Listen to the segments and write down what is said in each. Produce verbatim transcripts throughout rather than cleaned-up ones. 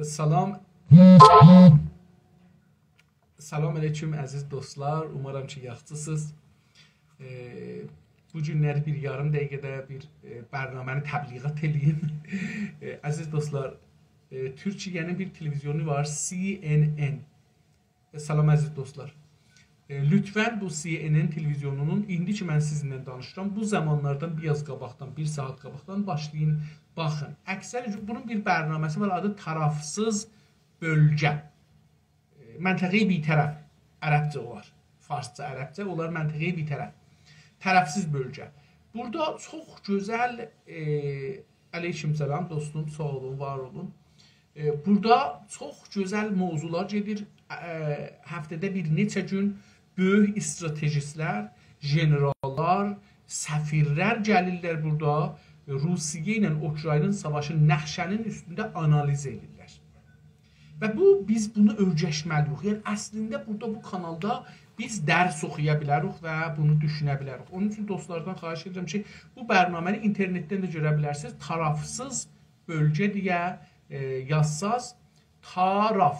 سلام. سلام علیکم، عزیز دوستلار. اومارام کی، یاخشیسینیز. ائ، بو گونلری بیر یاریم دقیقه‌ده بیر، ائ، برنامه‌نی تبلیغات ائله‌ییم. ائ، عزیز دوستلار، ائ، تورکیه‌نین بیر تلویزیونو وار، سی ان ان. ائ، سلام، عزیز دوستلار. ائ، لطفاً بو سی ان ان تلویزیونونون، ایندی کی من سیزینله دانیشیرام، بو زامانلاردان بیر آز قاباقدان، بیر ساعات قاباقدان باشلایین، باخین. اکثر بونون بیر برنامه‌سی وار، آدی طرفسیز بؤلگه. ائ، منطقه‌ی بی‌طرف، عربجه اولار. فارسجا، عربجه اولار منطقه‌ی بی‌طرف. طرفسیز بؤلگه. بورادا چوخ گؤزل، ائ، علیکم سلام دوستوم، ساغ اولون، وار اولون. ائ، بورادا چوخ گؤزل موضوعلار گئدیر. ائ، هفته‌ده بیر نئچه گون بؤیوک استراتژیستلر، ژنراللار، سفیرلر گلیرلر بورادا، روسیه ایله اوکراینین ساواشی نقشه‌نین اوستونده آنالیز ائدیرلر. و بو، بیز بونو اؤیرشمه‌لی‌ییک. یعنی، اصلینده بورادا بو کانالدا بیز درس اوخویا بیلریک و بونو دوشونه بیلریک. اونون اوچون دوستلاردان خواهش ائدیرم کی، بو برنامه‌نی اینترنتدن ده گؤره بیلرسینیز. طرفسیز بؤلگه دئیه، ائ، یازساز، طرف،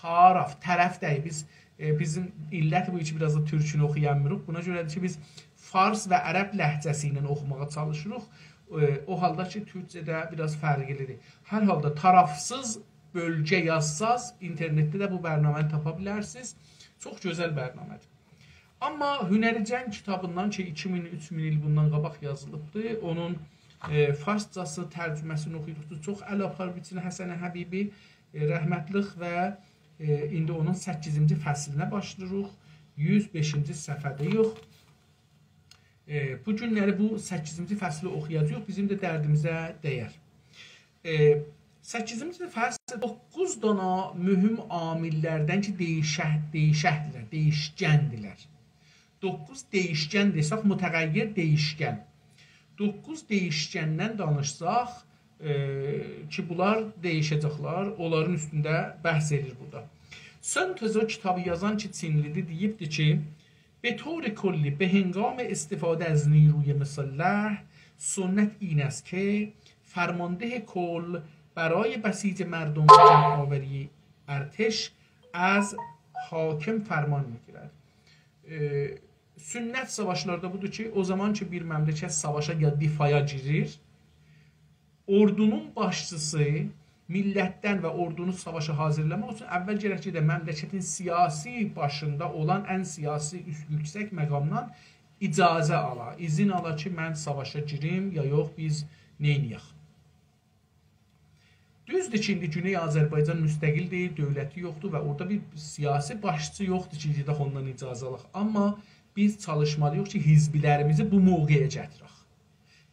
طرف، طرف دئییل. بیز، ائ، بیزیم علت بو کی، بیر آز دا تورکونو اوخویامیریق. بونا گؤره‌دیر کی، بیز فارس و عرب لهجه‌سی ایله اوخوماغا چالیشیریق. ائ، او حالدا کی، تورکجه‌ده بیر آز فرقلی‌دیر. هر حالدا طرفسیز بؤلگه یازساز، اینترنتده ده بو برنامه‌نی تاپا بیلرسینیز. چوخ گؤزل برنامه‌دیر. آمما هنر جنگ کیتابیندان کی، ایکی مین، اوچ مین ایل بوندان قاباق یازیلیبدی، اونون، ائ، فارسجاسی ترجمه‌سینی اوخویوروق. چوخ ال آپاریب ایچینه حسن حبیبی، ائ، رحمتلیک و، ائ، ایندی اونون سککیزینجی فصلینه باشلاییریق. یوز بئشینجی صفحه‌ده‌ییک. ائ، بو گونلری بو سککیزینجی فصلی اوخویاجاغیق، بیزیم ده دردیمیزه دَیر. ائ، سککیزینجی فصل دوققوز دانا مهم عامللردن کی، دَییشه-، دَییشکدیرلر، دَییشگندیرلر. دوققوز دَییشگن دئسک، متغیر، دَییشگن. دوققوز دَییشگندن دانیشساق، ائ، کی، بونلار دَییشه‌جکلر، اونلارین اوستونده بحث ائدیر بورادا. سون تزو کیتابی یازان کی، چینلی‌دیر، دئییبدی کی، به طور کلی به هنگام استفاده از نیروی مسلح سنت این است که فرمانده کل برای بسیج مردم و جمع‌آوری ارتش از حاکم فرمان می‌گیرد. ائ، سنت ساواشلاردا بودور کی، او زامان کی، بیر مملکت ساواشا یا دفاعا گیریر، اوردونون باشچیسی میللتدن و اوردونو ساواشا حاضیرلاماق اوچون اول گرک کی، ده مملکتین سیاسی باشیندا اولان ان سیاسی اوست، یوکسک مقامدان اجازه آلا، اذن آلا کی، من ساواشا گیریم یا یوخ، بیز نئینیه‌ک؟ دوزدور کی، ایندی گونئی آذربایجان مستقل دئییل، دؤولتی یوخدور و اورادا بیر سیاسی باشچی یوخدور کی، گئدک اوندان اجازه آلاق. آمما بیز چالیشمالی‌ییق کی، حزبلریمیزی بو موقعه گتیرک.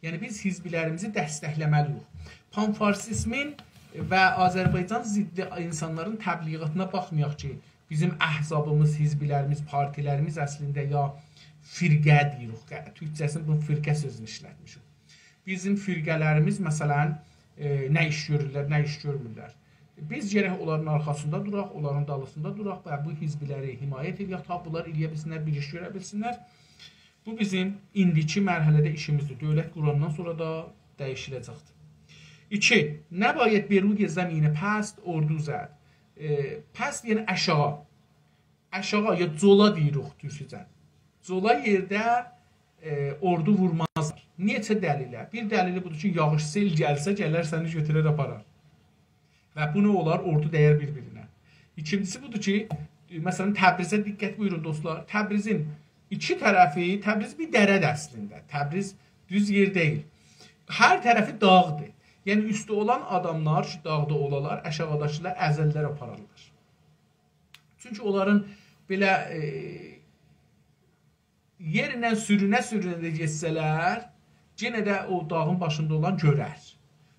یعنی، بیز حزبلریمیزی دستکله‌مه‌لی‌ییک. پان‌فارسیزمین و آذربایجان ضدی اینسانلارین تبلیغاتینا باخمایاق کی، بیزیم احزابیمیز، حزبلریمیز، پارتیلریمیز اصلینده یا فرقه دئییریک، تورکجه‌سینی بو فرقه سؤزونو ایشلتمیشیک. بیزیم فرقه‌لریمیز، مثلا، ائ، نه ایش گؤرورلر، نه ایش گؤرمورلر. بیز گرک اونلارین آرخاسیندا دوراق، اونلارین دالیسیندا دوراق و بو حزبلری حمایت ائله‌یک، تا بونلار ائله‌یه بیلسینلر، بیر ایش گؤره بیلسینلر. بو بیزیم ایندیکی مرحله‌ده ایشیمیزدیر. دؤولت قوراندان سونرا دا دییشیله‌جکدیر. ایکی، نباید به روی زمین پست اردو زد. ائ، پست، یعنی آشاغی. آشاغی یا جولا دئییریک تورکجه. جولا یئرده، ائ، اوردو وورمازلار. نئچه دلیله؟ بیر دلیلی بودور کی، یاغیش، سئل گلسه، گلر سنی گؤتورر آپارار. و بو نه اولار؟ اوردو دَیر بیر-بیرینه. ایکینجیسی بودور کی، ائ، مثلا، تبریزه دقت بویورون، دوستلار. تبریزین ایکی طرفی، تبریز بیر دره‌دیر اصلینده. تبریز دوز یئر دئییل. هر طرفی داغدیر. یعنی، اوسته اولان آداملار کی، داغدا اولالار، آشاغیداکیلار ازرلر، آپارارلار. چونکی اونلارین بئله، ائ، یئرینن سورونه-سورونه ده گئتسه‌لر، یئنه ده او داغین باشیندا اولان گؤرر.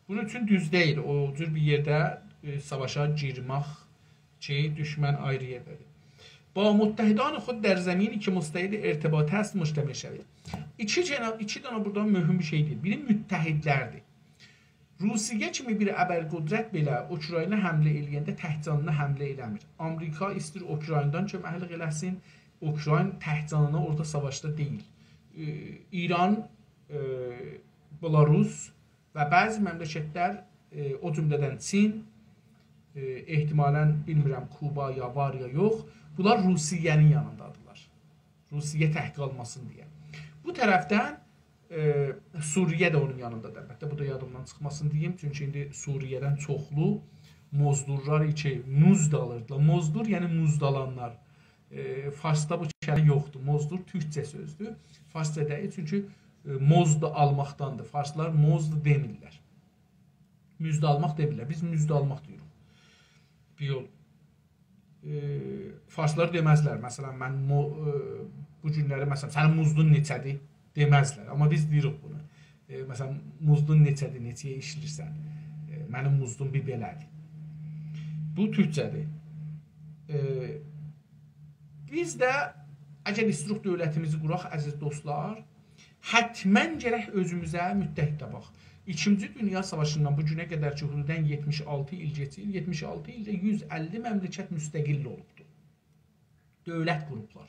بونون اوچون دوز دئییل او جور بیر یئرده، ائ، ساواشا گیرمک کی، دوشمن آیری یئرده‌دیر. با متحدان خود در زمینی که مستعد ارتباط است مجتمع شوید. ایکی دنه، ایکی دنه بورادا مهم بیر شئی دئییر. بیری متحدلردیر. روسیه کیمی بیر ابرقدرت بئله اوکراینا حمله ائله‌ینده تک جانینا حمله ائله‌میر. آمریکا ایسته‌ییر اوکرایندان کؤمکلیک ائله‌سین. اوکراین تک جانینا اورادا ساواشدا دئییل. ائ، ایران، ائ، بلاروس و بعضی مملکتلر، ائ، او جمله‌دن چین، ائ، احتمالاً، بیلمیرم، کوبا یا وار یا یوخ، بونلار روسیه‌نین یانیندادیلار. روسیه تک قالماسین دئیه. بو طرفدن، ائ، سوریه ده اونون یانیندادیر. البته، بو دا یادیمدان چیخماسین دئییم، چونکی ایندی سوریه‌دن چوخلو مزدورلار کی، مزد آلیردیلار. مزدور، یعنی مزد آلانلار. ائ، فارسدا بو کلمه یوخدور. مزدور تورکجه سؤزدور. فارسجا دئییل، چونکی، ائ، مزد آلماقداندیر. فارسلار مزد دئمیرلر. مزد آلماق دئمیرلر. بیز مزد آلماق دئییریک. بیر یول. ائ، فارسلار دئمزلر. مثلاً، من مو-، ائ، بو گونلری، مثلاً، «سنین مزدون نئچه‌دیر؟» دئمزلر. آمما بیز دئییریک بونو. ائ، مثلاً، «مزدون نئچه‌دیر، نئچه‌یه ایشله‌ییرسن؟» ائ، «منیم مزدوم بیر بئله‌دیر.» بو تورکجه‌دیر. ائ، بیز ده، اگر ایستیروق دؤولتیمیزی قوراق، عزیز دوستلار، حتماً گرک اؤزوموزه متحد تاپاق. ایکینجی دونیا ساواشیندان بو گونه قدر کی، حدوداً یئتمیش آلتی ایل کئچیر. یئتمیش آلتی ایلده یوز اللی مملکت مستقل اولوبدور. دؤولت قوروبلار.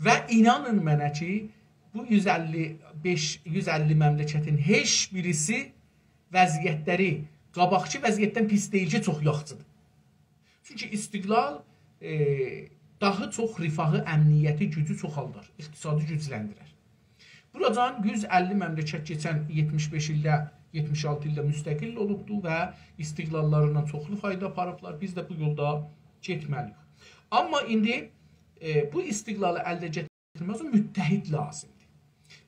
و اینانین منه کی، بو یوز اللی بئش، یوز اللی مملکتین هئچ بیریسی وضعیتلری قاباقکی وضعیتدن پیس دئییل کی، چوخ یاخشیدیر. چونکی استقلال، ائ، داها چوخ رفاهی، امنیتی، گوجو چوخالدار، اقتصادی گوجلندیرر. بوراجان یوز اللی مملکت کئچن یئتمیش بئش ایلده، یئتمیش آلتی ایلده مستقل اولوبدو و استقلاللاریندان چوخلو فایدا آپاریبلار. بیز ده بو یولدا گئتمه‌لی‌ییک. آمما ایندی، ائ، بو استقلالی الده گتیرمک اوچون متحد لازیمدیر.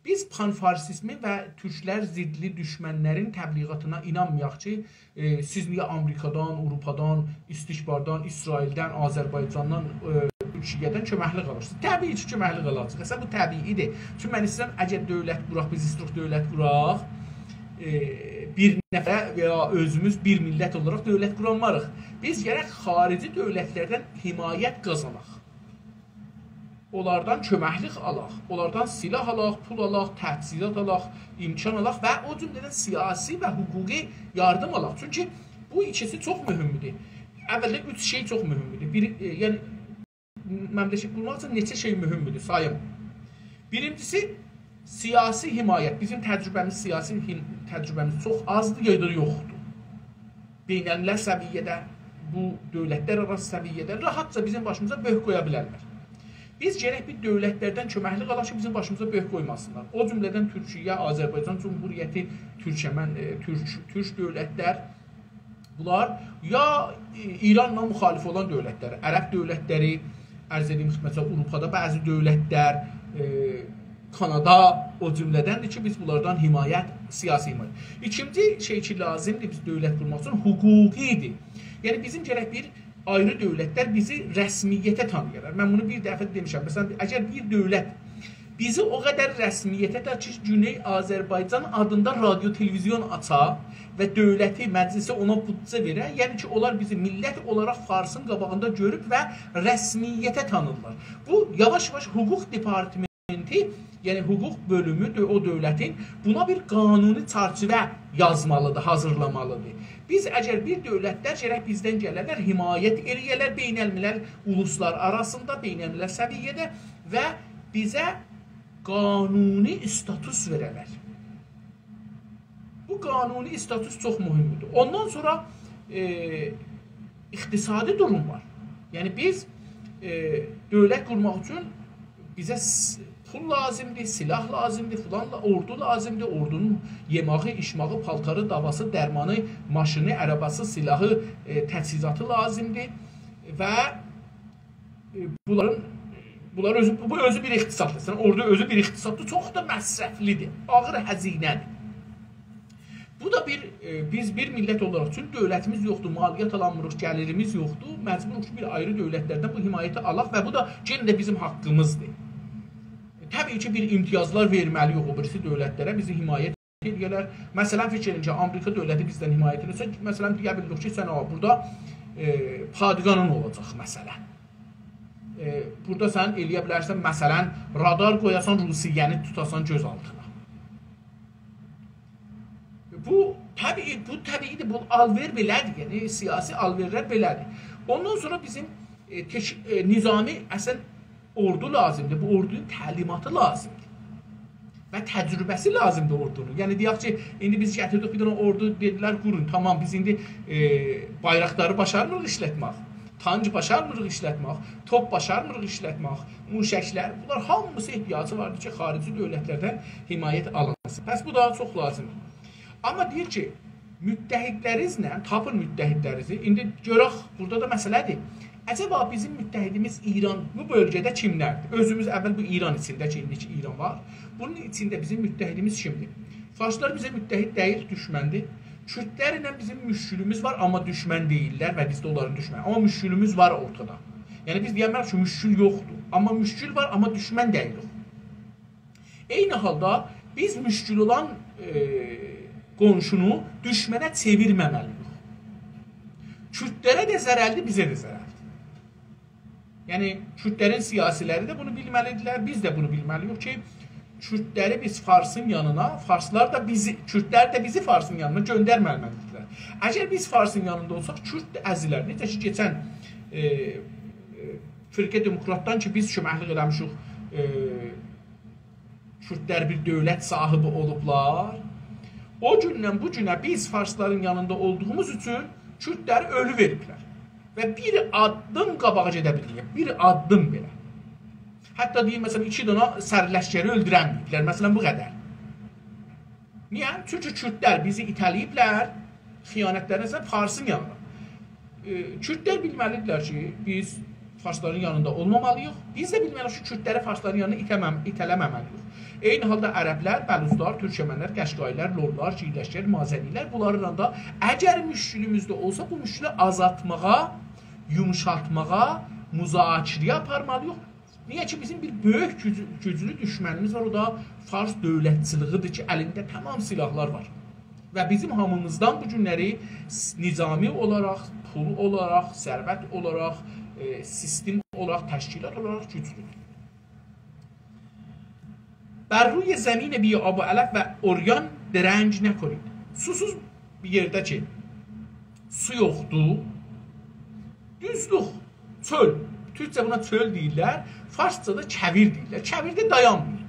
بیز پان‌فارسیزمین و تورکلر ضدلی دوشمنلرین تبلیغاتینا اینانمایاق کی، ائ، سیز نییه آمریکادان، آوروپادان، استکباردان، اسرائیلدن، آذربایجاندان، ائ، تورکیه‌دن کؤمکلیک آلیرسینیز؟ طبیعی کی، کؤمکلیک آلاجاغیق. اصلاً، بو طبیعیدیر. چونکی من ایسته‌ییرم، اگر دؤولت قوراق، بیز ایستیروق دؤولت قوراق، ائ، بیر نفره و یا اؤزوموز بیر میللت اولاراق دؤولت قورانماریق. بیز گرک خاریجی دؤولتلردن حمایت قازاناق. اونلاردان کؤمکلیک آلاق، اونلاردان سلاح آلاق، پول آلاق، تجهیزات آلاق، امکان آلاق و او جمله‌دن سیاسی و حقوقی یاردیم آلاق. چونکی بو ایکیسی چوخ مهمدور. اولده اوچ شئی چوخ مهمدور. بیر، ائ، یعنی، مملکت قورماق اوچون نئچه شئی مهمدور، ساییم. بیرینجیسی، سیاسی حمایت. بیزیم تجربه‌میز، سیاسی حم-، تجربه‌میز چوخ آزدیر، یا دا یوخدور. بین‌الملل سویه‌ده، بو دؤولتلر آراسی سویه‌ده راحتجا بیزیم باشیمیزا بؤرک قویا بیلرلر. بیز گرک بیر دؤولتلردن کؤمکلیک آلاق کی، بیزیم باشیمیزا بؤرک قویماسینلار. او جمله‌دن تورکیه، آذربایجان جمهوریتی، تورکمن، ائ، تورک، تورک دؤولتلر، بونلار یا، ائ، ایرانلا مخالف اولان دؤولتلر، عرب دؤولتلری، عرض ائدیم خدمتینیزه، آوروپادا بعضی دؤولتلر، ائ، کانادا او جمله‌دندیر کی، بیز بونلاردان حمایت، سیاسی حمایت. ایکینجی شئی کی، لازیمدیر بیز دؤولت قورماق اوچون، حقوقی‌دیر. یعنی، بیزیم گرک بیر آیری دؤولتلر بیزی رسمیته تانییارلار. من بونو بیر دفعه دئمیشم. مثلاً، اگر بیر دؤولت بیزی او قدر رسمیته تانییار کی، گونئی آذربایجان آدیندا رادیو، تلویزیون آچا و دؤولتی، مجلسی اونا بودجه وئره، یعنی کی، اونلار بیزی میللت اولاراق فارسین قاباغیندا گؤروب و رسمیته تانیرلار. بو، یاواش-یاواش حقوق دپارتمنتی، یعنی حقوق بؤلومو دؤ-، او دؤولتین بونا بیر قانونی چرچیوه یازمالیدیر، حاضیرلامالیدیر. بیز اگر بیر دؤولتلر گرک بیزدن گله‌لر، حمایت ائله‌یه‌لر بین‌الملل اولوسلار آراسیندا، بین‌الملل سویه‌ده و بیزه قانونی استاتوس وئره‌لر. بو قانونی استاتوس چوخ مهمدور. اوندان سونرا، ائ، اقتصادی دوروم وار. یعنی بیز، ائ، دؤولت قورماق اوچون بیزه س-، پول لازیمدیر، سلاح لازیمدیر، فلان لا-، اوردو لازیمدیر. اوردونون یئماغی، ایچماغی، پالتاری، داواسی، درمانی، ماشینی، عرباسی، سلاحی، ائ، تجهیزاتی لازیمدیر و ائ، بونلارین، بونلار اؤزو، بو اؤزو بیر اقتصاددیر. سن اورادا اؤزو بیر اقتصاددیر، چوخ دا مصرفلی‌دیر، آغیر هزینه‌دیر. بو دا بیر، ائ، بیز بیر میللت اولاراق، چونکی دؤولتیمیز یوخدور، مالیات آلامیریق، گلیریمیز یوخدور، مجبوروق کی، بیر آیری دؤولتلردن بو حمایتی آلاق و بو دا یئنه ده بیزیم حاققیمیزدیر. طبیعی کی، بیر امتیازلار وئرمه‌لی‌ییک او بیریسی دؤولتلره، بیزی حمایت ائله‌یه‌لر. مثلاً، فیکیر ائدین کی، آمریکا دؤولتی بیزدن حمایت ائدیرسه، مثلاً، دئیه بیلیریک کی، سن، آ، بورادا، ائ، پادگانین اولاجاق، مثلاً. ائ، بورادا سن ائله‌یه بیلرسن، مثلاً، رادار قویاسان، روسیه‌نی توتاسان گؤز آلتینا. بو طبیعی، بو طبیعی‌دیر، بو آلوئر بئله‌دیر، یعنی سیاسی آلوئرلر بئله‌دیر. اوندان سونرا بیزیم، ائ، تش-، ائ، نظامی، اصلاً، اوردو لازیمدیر، بو اوردونون تعلیماتی لازیمدیر. و تجربه‌سی لازیمدیر اوردونون. یعنی دئیک کی، ایندی بیز گتیردیک بیر دنه اوردو، دئدیلر: «قورون»، تامام، بیز ایندی، ائ، بایراقداری باشارمیریق ایشلتمک، تانک باشارمیریق ایشلتمک، توپ باشارمیریق ایشلتمک، موشکلر، بونلار هامیسی احتیاجی واردیر کی، خاریجی دؤولتلردن حمایت آلینسین. پس بو دا چوخ لازیمدیر. آمما دئییر کی، متحدلرینیزله، تاپین متحدلرینیزی. ایندی گؤرک، بورادا دا مسئله‌دیر. عجبا بیزیم متحدیمیز ایران بو بؤلگه‌ده کیملردیر؟ اؤزوموز اول بو ایران ایچینده کی، ایندیکی ایران وار. بونون ایچینده بیزیم متحدیمیز کیمدیر؟ فارسلار بیزه متحد دئییل، دوشمندیر. کوردلرله بیزیم مشکلیمیز وار، آمما دوشمن دئییللر و بیز ده اونلارین دوشمنی. آمما مشکلیمیز وار اورتادا. یعنی بیز دئیه‌مه‌ریک کی، مشکل یوخدور. آمما مشکل وار، آمما دوشمن دئییلیک. عینی حالدا بیز مشکل اولان، ائ، قونشونو دوشمنه چئویرمه‌مه‌لی‌ییک. کوردلره ده ضررلیدیر، بیزه ده ضررلیدیر. یعنی، کوردلرین سیاسیلری ده بونو بیلمه‌لیدیرلر، بیز ده بونو بیلمه‌لی‌ییک کی، کوردلری بیز فارسین یانینا، فارسلار دا بیزی، کوردلر ده بیزی فارسین یانینا گؤندرمه‌مه‌لیدیرلر. اگر بیز فارسین یانیندا اولساق، کورد ده ازیلر. نئجه کی، کئچن، ائ، ائ، فرقه دموکراتدان کی، بیز کؤمکلیک ائله‌میشیک، ائ، کوردلر بیر دؤولت صاحیبی اولوبلار. او گوندن بو گونه بیز فارسلارین یانیندا اولدوغوموز اوچون کوردلری اؤلو وئریبلر. و بیر آددیم قاباغا گئده بیلمیریک. بیر آددیم بئله. حتی دئییم، مثلا، ایکی دنه سرلشکری اؤلدورنمه‌ییبلر. مثلا، بو قدر. نییه؟ چونکی کوردلر بیزی ایته‌له‌ییبلر، خیانتلرینه، فارسین یانینا. ائ، کوردلر بیلمه‌لیدیرلر کی، بیز فارسلارین یانیندا اولمامالی‌ییق. بیز ده بیلمه‌لی‌ییک کی، کوردلری فارسلارین یانینا ایته‌مم-، ایته‌له‌مه‌مه‌لی‌ییک. عینی حالدا عربلر، بلوچلار، تورکمنلر، قشقایی‌لر، لورلار، گیلکلر، مازنی‌لر، بونلارلا دا اگر مشکلیمیز ده اولسا، بو مشکلی آزالتماغا، یوموشالتماغا، مذاکره‌یه آپارمالی‌ییق. نییه کی، بیزیم بیر بؤیوک گوج-، گوجلو دوشمنیمیز وار، او دا فارس دؤولتچیلیگیدیر کی، الینده تمام سلاحلار وار. و بیزیم هامیمیزدان بو گونلری س-، نظامی اولاراق، پول اولاراق، ثروت اولاراق، ائ، سیستم اولاراق، تشکیلات اولاراق گوجلودور. «بر روی زمین بی آب و علف و عریان درنگ نکنید.» سوسوز بیر یئرده کی، سو یوخدور، دوزلوک، چؤل. تورکجه بونا چؤل دئییرلر، فارسجا دا کویر دئییرلر. کویرده دایانمایین.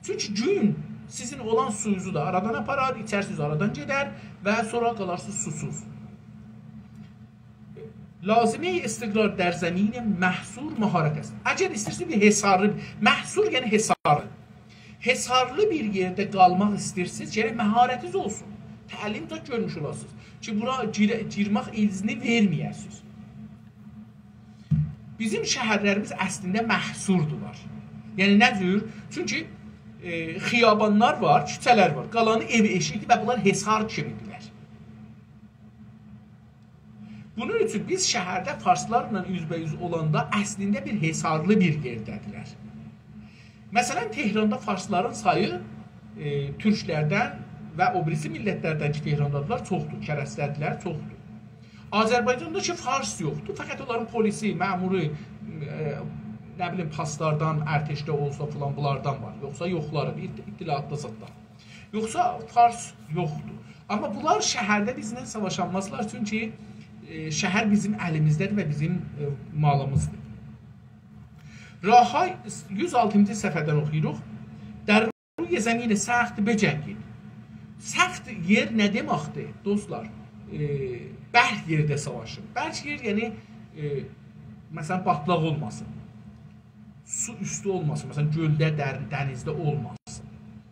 چونکی گون سیزین اولان سویونوزو دا آرادان آپارار، ایچرسینیز، آرادان گئدر و سونرا قالارسینیز سوسوز. «لازمهٔ استقرار در زمین محصور مهارت است.» اگر ایسته‌ییرسینیز بیر حصارلی، محصور یعنی حصارلی. حصارلی بیر یئرده قالماق ایسته‌ییرسینیز، گرک مهارتینیز اولسون. تعلیم ده گؤرموش اولاسینیز کی، بورا گیره-، گیرمک اذنی وئرمه‌یه‌سینیز. بیزیم شهرلریمیز اصلینده محصوردولار. یعنی نه جور؟ چونکی، ائ، خیابانلار وار، کوچه‌لر وار. قالانی ائو ائشیکدیر و بونلار حصار کیمیدیرلر. بونون اوچون بیز شهرده فارسلارلا اوزبه‌اوز اولاندا اصلینده بیر حصارلی بیر یئرده‌دیرلر. مثلا، تهراندا فارسلارین سایی، ائ، تورکلردن و او بیریسی میللتلردن کی، تهراندادیلار، چوخدور، کرسته‌دیرلر، چوخدور. آذربایجاندا کی، فارس یوخدور، فقط اونلارین پلیسی، مأمورو، ائ، نه بیلیم، پاسلاردان، ارتشده اولسا فلان، بونلاردان وار. یوخسا یوخلاری، اطلاعاتدا زاددا. یوخسا فارس یوخدور. آمما بونلار شهرده بیزله ساواشانمازلار، چونکی، ائ، شهر بیزیم الیمیزده‌دیر و بیزیم، ائ، مالیمیزدیر. راه‌های، یوز آلتینجی صفحه‌دن اوخویوروق. «در روی زمین سخت بجنگید.» سخت یئر نه دئمکدیر، دوستلار؟ ائ، برک یئرده ساواشین. برک یئر، یعنی، ائ، مثلا، باتلاق اولماسین. سو اوستو اولماسین، مثلا، گؤلده، در-، دنیزده اولماسین.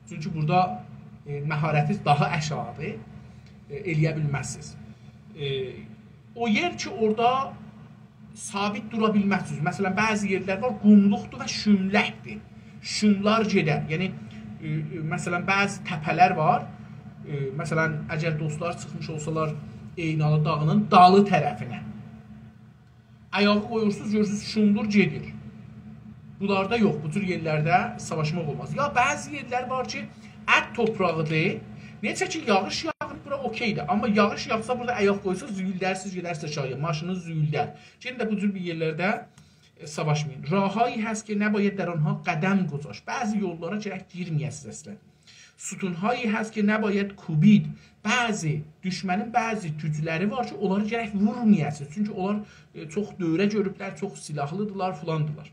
چونکی بورادا، ائ، مهارتینیز داها آشاغیدیر، ائ، ائلیه بیلمزسینیز. ائ، او یئر کی، اورادا ثابت دورا بیلمزسینیز. مثلا، بعضی یئرلر وار، قوملوقدور و شوملکدیر. شوملار گئدر. یعنی، ائ، ائ، مثلا، بعضی تپه‌لر وار. ائ، مثلا، اگر دوستلار چیخمیش اولسالار عینالی داغینین دالی طرفینه، آیاغی قویورسونوز، گؤرورسونوز، شوملور گئدیر. بونلاردا یوخ، بو جور یئرلرده ساواشماق اولماز. یا بعضی یئرلر وار کی، ات توپراغیدیر. نئجه کی، یاغیش یاغیر، بورا اوکئیدیر. آمما یاغیش یاغسا، بورادا آیاق قویسا، زویولدرسینیز، گئدرسینیز آشاغییا، ماشینینیز زویولدر. یئنه ده بو جور بیر یئرلرده، ائ، ساواشمایین. «راه‌هایی هست که نباید در آنها قدم گذاشت.» بعضی یوللارا گرک گیرمه‌یه‌سینیز اصلا. «ستون‌هایی هست که نباید کوبید.» بعضی، دوشمنین بعضی گوجلری وار کی، اونلاری گرک وورمایاسینیز. چونکی اونلار، ائ، چوخ دؤوره گؤروبلر، چوخ سلاحلیدیرلار، فلاندیرلار.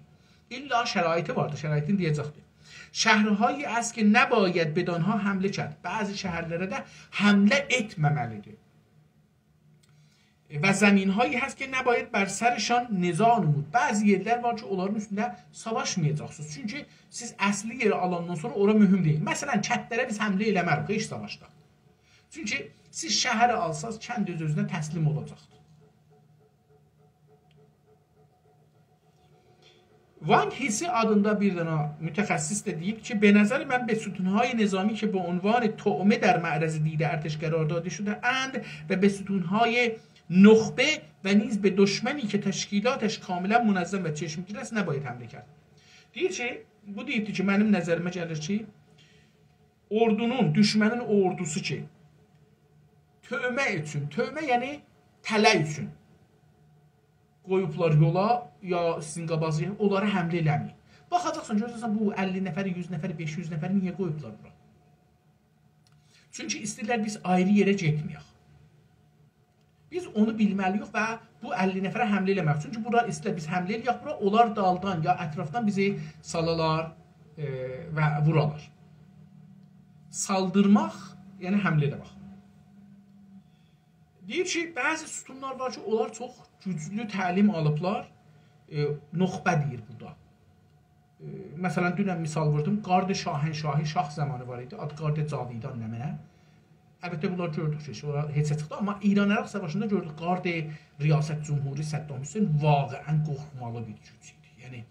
الا شرایطی واردیر، شرایطینی دئیه‌جکدیر. شهرهایی است که نباید بدانها حمله کرد. بعضی شهرلره ده حمله ائتمه‌مه‌لیدیر. و زمین‌هایی هست که نباید بر سرشان نزاع نمود. بعضی یئرلر وار کی، اونلارین اوستونده ساواشمایاجاقسینیز. چونکی سیز اصلی یئری آلاندان سونرا اورا مهم دئییل. مثلا، کندلره بیز حمله ائله‌مه‌ریک هئچ ساواشدا. چونکی سیز شهری آلساز، کند اؤز-اؤزونه تسلیم اولاجاقدیر. وانگ هیسی آدیندا بیر دنه متخصص ده دئییب کی، به نظر من به ستون‌های نظامی که به عنوان طعمه در معرض دید ارتش قرار داده شده اند و به ستون‌های نخبه و نیز به دشمنی که تشکیلاتش کاملا منظم و چشمگیر است نباید حمله کرد. دئییر کی، بو دئییبدی کی، منیم نظریمه گلیر کی، اوردونون، دوشمنین اوردوسو کی، طعمه اوچون، طعمه یعنی تله اوچون قویوبلار یولا، یا سیزین قاباغینیزا، اونلارا حمله ائله‌مه‌یین. باخاجاقسان، گؤره‌جکسن بو اللی نفری، یوز نفری، بئش یوز نفری نییه قویوبلار بورا؟ چونکی ایسته‌ییرلر بیز آیری یئره گئتمه‌یک. بیز اونو بیلمه‌لی‌ییک و بو اللی نفره حمله ائله‌مک. چونکی بورا ایسته‌ییرلر بیز حمله ائله‌یک بورا، اونلار دالدان یا اطرافدان بیزی سالالار، ائ، و وورالار. سالدیرماق، یعنی حمله ائله‌مک. دئییر کی، بعضی ستونلار وار کی، اونلار چوخ گوجلو تعلیم آلیبلار. ائ، نخبه دئییر بورادا. ائ، مثلا، دونن مثال ووردوم. گارد شاهنشاهی، شاه زامانی وار ایدی. آد گارد جاویدان نمنه. البته، بونلار گؤردوک کی، اورا هئچه چیخدی. آمما ایران-عراق ساواشیندا گؤردوک، گارد ریاست جمهوری صدام حسین واقعا قورخمالی بیر گوج ایدی. یعنی،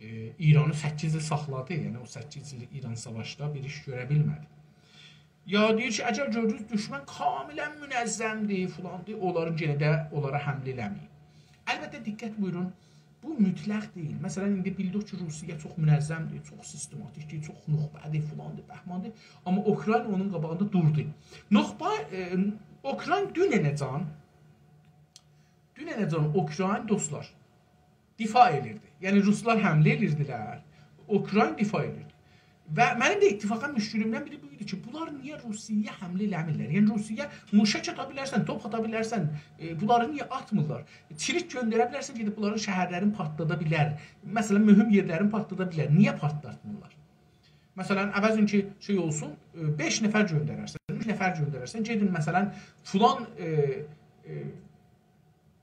ائ، ایرانی سککیز ایل ساخلادی. یعنی، او سککیز ایل ایران ساواشدا بیر ایش گؤره بیلمه‌دی. یا دئییر کی، اگر گؤردونوز دوشمن کاملا منظمدیر، فلاندیر، اونلارین یئنه ده اونلارا حمله ائله‌مه‌یین. البته، دقت بویورون، بو مطلق دئییل. مثلا، ایندی بیلدیک کی، روسیه چوخ منظمدیر، چوخ سیستماتیکدیر، چوخ نخبه‌دیر، فلاندیر، بهماندیر. آمما اوکراین اونون قاباغیندا دوردو. نخبه، ائ، اوکراین دوننه‌جن، دوننه‌جن اوکراین، دوستلار، دفاع ائدیردی. یعنی، روسلار حمله ائدیردیلر، اوکراین دفاع ائدیردی. و منیم ده اتفاقا مشکلیمدن بیری بو ایدی کی، بونلار نییه روسیه‌یه حمله ائله‌میرلر؟ یعنی، روسیه‌یه موشک آتا بیلرسن، توپ آتا بیلرسن، ائ، بونلاری نییه آتمیرلار؟ چریک گؤندره بیلرسن، گئدیب بونلارین شهرلرینی پارتلادا بیلر. مثلا، مهم یئرلرینی پارتلادا بیلر. نییه پارتلاتمیرلار؟ مثلا، عوضین کی، شئی اولسون، ائ، بئش نفر گؤندررسن، اوچ نفر گؤندررسن، گئدین، مثلا، فلان، ائ، ائ،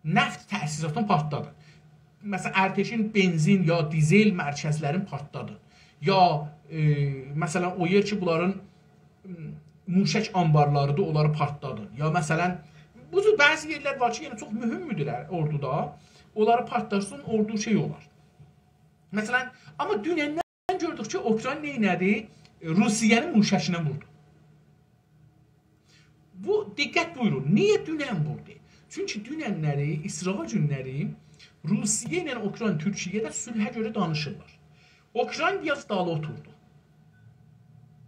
نفت تأسیساتینی پارتلادین. مثلا، ارتشین بنزین یا دیزل مرکزلرینی پارتلادین. یا، ائ، مثلا، او یئر کی، بونلارین، م، موشک آنبارلاریدیر، اونلاری پارتلادین. یا، مثلا، بو جور بعضی یئرلر وار کی، یعنی، چوخ مهمدورلر اوردودا. اونلاری پارتلاتسین، اوردو شئی اولار. مثلا، آمما دونندن گؤردوک کی، اوکراین نئینه‌دی؟ روسیه‌نین موشکینه ووردو. بو، دقت بویورون، نییه دونن ووردو؟ چونکی دوننلری، اسرائیل گونلری روسیه ایله اوکراین، تورکیه ده صلحه گؤره دانیشیرلار. اوکراین بیر آز دالی اوتوردو.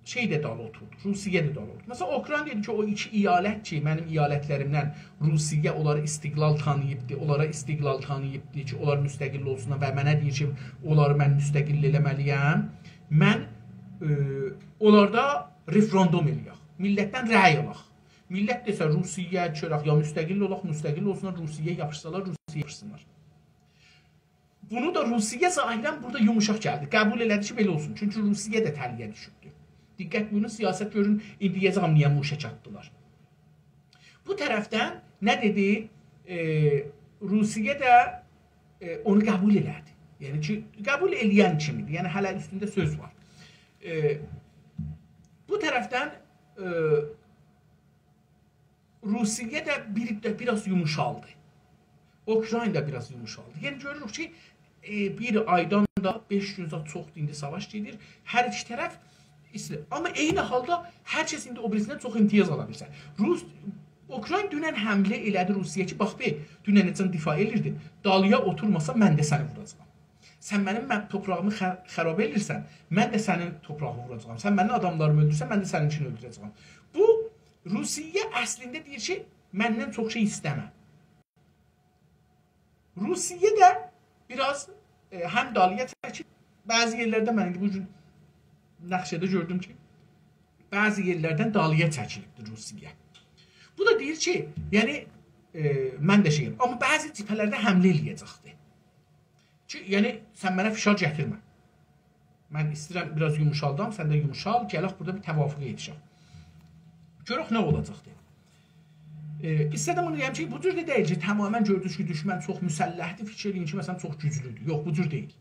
شئی ده دالی اوتوردو، روسیه ده دالی اوتوردو. مثلا، اوکراین دئدی کی، او ایکی ایالت کی، منیم ایالتلریمدن روسیه اونلارا استقلال تانیییبدی، اونلارا استقلال تانیییبدی کی، اونلار مستقل اولسونلار و منه دئییر کی، اونلاری من مستقل ائله‌مه‌لی‌یم. من، ائ، اونلاردا رفراندوم ائله‌یک. میللتدن رأی آلاق. میللت دئسه، روسیه چؤرک، یا مستقل اولاق، مستقل اولسونلار، روسیه یاپیشسالار، روسیه یاپیشسینلار. بونو دا روسیه ظاهرا بورادا یوموشاق گلدی. قبول ائله‌دی کی، بئله اولسون. چونکی روسیه ده تله‌یه دوشوبدو. دقت بویورون، سیاست گؤرون، ایندی دئیه‌جم نییه موشک آتدیلار. بو طرفدن نه دئدی؟ ائ، روسیه ده، ائ، اونو قبول ائله‌دی. یعنی کی، قبول ائله‌ین کیمی‌دیر. یعنی هله اوستونده سؤز وار. ائ، بو طرفدن، ائ، روسیه ده بیر، ده بیر آز یوموشالدی. اوکراین دا بیر آز یوموشالدی. یعنی گؤروروک کی، ائ، بیر آیدان دا بئش گون زاد چوخدور ایندی ساواش گئدیر. هر ایکی طرف ایسته‌ییر. آمما عینی حالدا هر کس ایندی او بیریسیندن چوخ امتیاز آلا بیلسه. روس، اوکراین دونن حمله ائله‌دی روسیه‌یه کی، باخ بیر، دوننه‌جن دفاع ائلیردین. دالییا اوتورماسان، من ده سنی ووراجاغام. سن منیم، من توپراغیمی خ-، خراب ائلیرسن، من ده سنین توپراغینی ووراجاغام. سن منیم آداملاریمی اؤلدورسن، من ده سنینکینی اؤلدوره‌جه‌یم. بو، روسیه اصلینده دئییر کی، مندن چوخ شئی ایسته‌مه. روسیه ده بیر آز، ائ، هم دالییا چکیل، بعضی یئرلرده من ایندی بو گون نقشه‌ده گؤردوم کی، بعضی یئرلردن دالییا چکیلیبدیر روسیه. بو دا دئییر کی، یعنی، ائ، من ده شئییم. آمما بعضی جبهه‌لرده حمله ائله‌یه‌جکدیر. کی، یعنی، سن منه فشار گتیرمه. من ایسته‌ییرم بیر آز یوموشالدام، سن ده یوموشال، گلک بورادا بیر توافقه یئتیشک. گؤرک نه اولاجاقدیر. ائ، ایسته‌دیم بونو دئیم کی، بو جور ده دئییل کی، تمامیله گؤردونوز کی، دوشمن چوخ مسلحدیر، فیکیر ائله‌یین کی، مثلا، چوخ گوجلودور. یوخ، بو جور دئییل.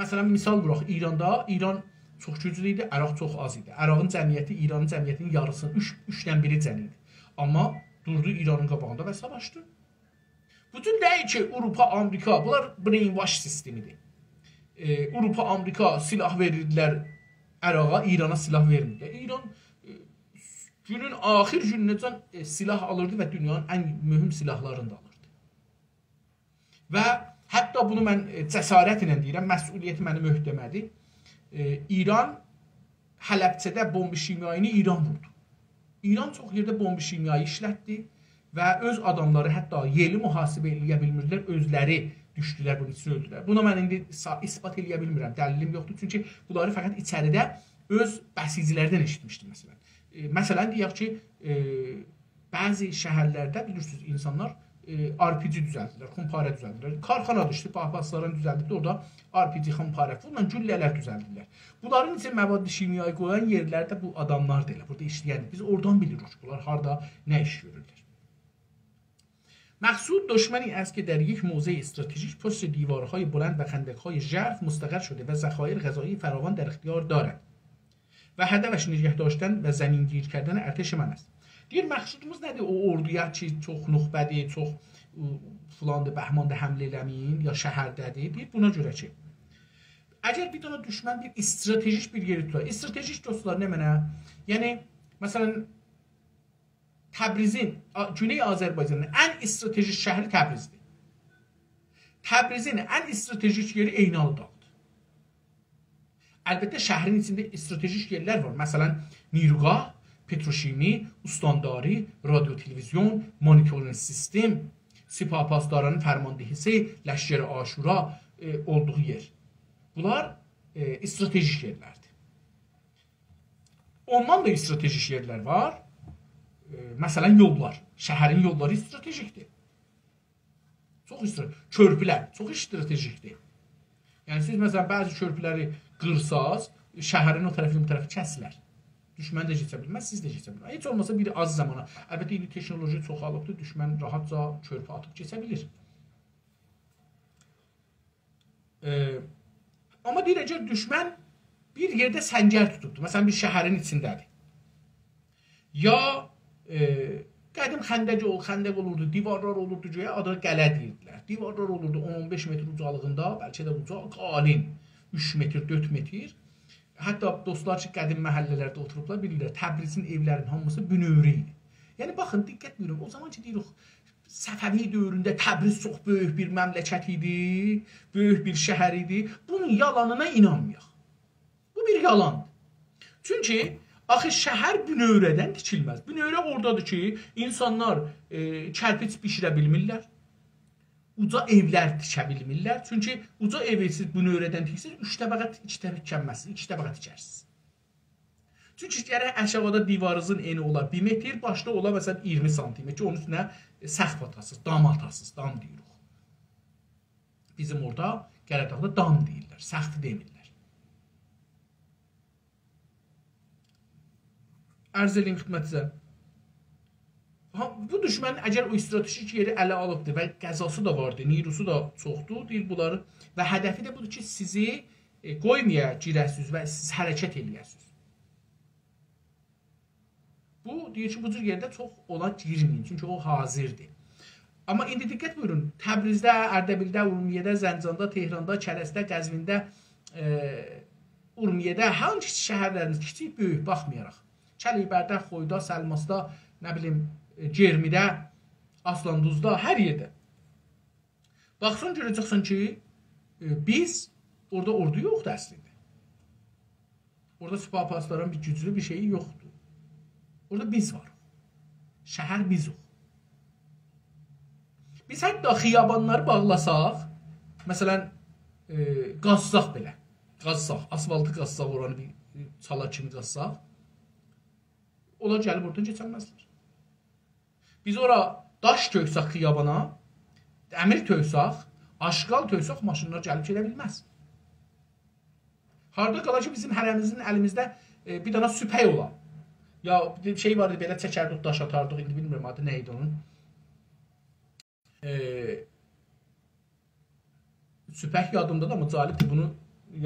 مثلا، مثال ووراق، ایراندا، ایران چوخ گوجلو ایدی، عراق چوخ آز ایدی. عراقین جمعیتی ایرانین جمعیتینین یاریسینین، اوچ، اوچدن بیری جن ایدی. آمما دوردو ایرانین قاباغیندا و ساواشدی. بو جور دئییل کی، آوروپا، آمریکا، بونلار brainwash سیستمیدیر. ائ، آوروپا، آمریکا سلاح وئریردیلر عراقا، ایرانا سلاح وئرمیردیلر. ایران، ائ، گونون آخیر گونونه‌جن، ائ، سلاح آلیردی و دونیانین ان مهم سلاحلارینی دا آلیردی. و حتی بونو من، ائ، جسارتله دئییرم، مسئولیتی منیم عهده‌مه‌دیر. ائ، ایران حلبچه‌ده بمب شیمیایینی ایران ووردو. ایران چوخ یئرده بمب شیمیایی ایشلتدی و اؤز آداملاری حتی یئرلی محاسبه ائله‌یه بیلمیردیلر، اؤزلری دوشدولر بونون اوچون اؤلدولر. بونا من ایندی سا-، اثبات ائله‌یه بیلمیرم، دلیلیم یوخدور. چونکی بونلاری فقط ایچریده اؤز بسیجیلردن ائشیتمیشدیم، مثلا. ائ، مثلا، دئیک کی، ائ، بعضی شهرلرده، بیلیرسینیز، اینسانلار، ائ، آر پی جی دوزلدیرلر، خمپاره دوزلدیرلر. کارخانا دوشدو، پاپاسلارین دوزلدیب، اورادا آر پی جی خمپاره، بونونلا گولله‌لر دوزلدیرلر. بونلارین ایچینه مواد شیمیایی قویان یئرلر ده بو آداملاردیر ائله. بورادا ایشله‌ین، بیز اورادان بیلیریک کی، بونلار هاردا نه ایش گؤرورلر. مقصود دشمنی است که در یک موضع استراتژیک پشت دیوارهای بلند و خندق‌های ژرف مستقر شده و ذخایر غذایی فراوان در اختیار دارد و هدفش نگه داشتن و زمین‌گیر کردن ارتش من است. دئییر، مقصودوموز نه‌دیر؟ او اوردویا کی، چوخ نخبه‌دیر، چوخ، او، فلاندیر، بهماندیر، حمله ائله‌مه‌یین، یا شهرده‌دیر. دئییر، بونا گؤره کی، اگر بیر دنه دوشمن بیر استراتژیک بیر یئری توتار، استراتژیک، دوستلار، نمنه؟ یعنی، مثلا، تبریزین، آ-، گونئی آذربایجانین ان استراتژیک شهری تبریزدیر. تبریزین ان استراتژیک یئری عینالی داغیدیر. البته، شهرین ایچینده استراتژیک یئرلر وار. مثلا، نیروگاه، پتروشیمی، استانداری، رادیو تلویزیون، مانیتورینگ سیستم، سپاه پاسدارانین فرماندهی‌سی، لشکر عاشورا، ائ، اولدوغو یئر. بونلار، ائ، استراتژیک یئرلردیر. اوندان دا استراتژیک یئرلر وار. ائ، مثلا، یوللار. شهرین یوللاری استراتژیکدیر. چوخ استرا-، کؤرپولر چوخ استراتژیکدیر. یعنی، سیز، مثلا، بعضی کؤرپولری قیرساز، شهرین او طرفی، بو طرفی کسیلر. دوشمن ده کئچه بیلمز، سیز ده کئچه بیلمز. هئچ اولماسا بیر آز زامانا. البته، ایندی تکنولوژی چوخالیبدیر، دوشمن راحتجا کؤرپو آتیب کئچه بیلیر. ائ، آمما دئییر، اگر دوشمن بیر یئرده سنگر توتوبدور، مثلا، بیر شهرین ایچینده‌دیر، یا، ائ، قدیم خندق اول-، خندق اولوردو، دیوارلار اولوردو، گؤیا آدینا قلعه دئییردیلر. دیوارلار اولوردو اون، اون بئش متر اوجالیغیندا، بلکه ده اوجا، قالین، اوچ متر، دؤرد متر. حتی دوستلار کی، قدیم محله‌لرده اوتوروبلار، بیلیرلر، تبریزین ائولرینین هامیسی بونؤورو ایدی. یعنی، باخین، دقت بویورون، او زامان کی، دئییریک، صفوی دؤورونده تبریز چوخ بؤیوک بیر مملکت ایدی، بؤیوک بیر شهر ایدی. بونون یالانینا اینانمایاق. بو بیر یالاندیر. چونکی آخی شهر بونؤوره‌دن تیکیلمز. بونؤوره اورادادیر کی، اینسانلار، ائ، کرپیچ بیشیره بیلمیرلر. اوجا ائولر تیکه بیلمیرلر. چونکی اوجا ائوی سیز بونؤوره‌دن تیکسیز، اوچ طبقه، ایکی طبقه تیکنمزسینیز، ایکی طبقه تیکرسینیز. چونکی گرک آشاغیدا دیوارینیزین انی اولا بیر متر، باشدا اولا، مثلا، اییرمی سانتیمتر کی، اونون اوستونه سقف آتاسینیز، دام آتاسینیز، دام دئییریک. بیزیم اورادا قره‌داغدا دام دئییرلر، سقف دئمیرلر. عرض ائله‌ییم خدمتینیزه. ها، بو دوشمن اگر او استراتژیک یئری اله آلیبدیر و غذاسی دا واردیر، نیروسو دا چوخدور، دئییر بونلاری و هدفی ده بودور کی، سیزی، ائ، قویمایا گیره‌سیز و سیز حرکت ائله‌یه‌سیز. بو، دئییر کی، بو جور یئرده چوخ اولا گیرمه‌یین، چونکی او حاضردیر. آمما ایندی دقت بویورون، تبریزده، اردبیلده، اورمیه‌ده، زنجاندا، تهراندا، کرجده، قزوینده، ائ، اورمیه‌ده، هانسی شهرلریمیز کیچیک، بؤیوک، باخمایاراق. کلیبرده، خویدا، سلماسدا، نه بیلیم، ائ، گئرمیده، آسلاندوزدا، هر یئرده. باخسان، گؤره‌جکسن کی، ائ، بیز، اورادا اوردو یوخدور اصلینده. اورادا سپاه پاسداران بیر گوجلو بیر شئیی یوخدور. اورادا بیز واریق. شهر بیزوخ. بیز حتی خیابانلاری باغلاساق، مثلا، ائ، قازساق بئله، قازساق، آسفالتی قازساق، اورانی بیر چالا کیمی قازساق، اونلار گلیب اورادان کئچنمزلر. بیز اورا داش تؤکسک خیابانا، دمیر تؤکسک، آشغال تؤکسک، ماشینلار گلیب گئده بیلمز. هاردا قالا کی، بیزیم هره‌میزین الیمیزده، ائ، بیر دنه سوپک اولا. یا بیر شئی وار ایدی، بئله چکردیک، داش آتاردیق، ایندی بیلمیرم آدی نه ایدی اونون. ائ، سوپک یادیمدا دا، آمما جالبدیر، بونو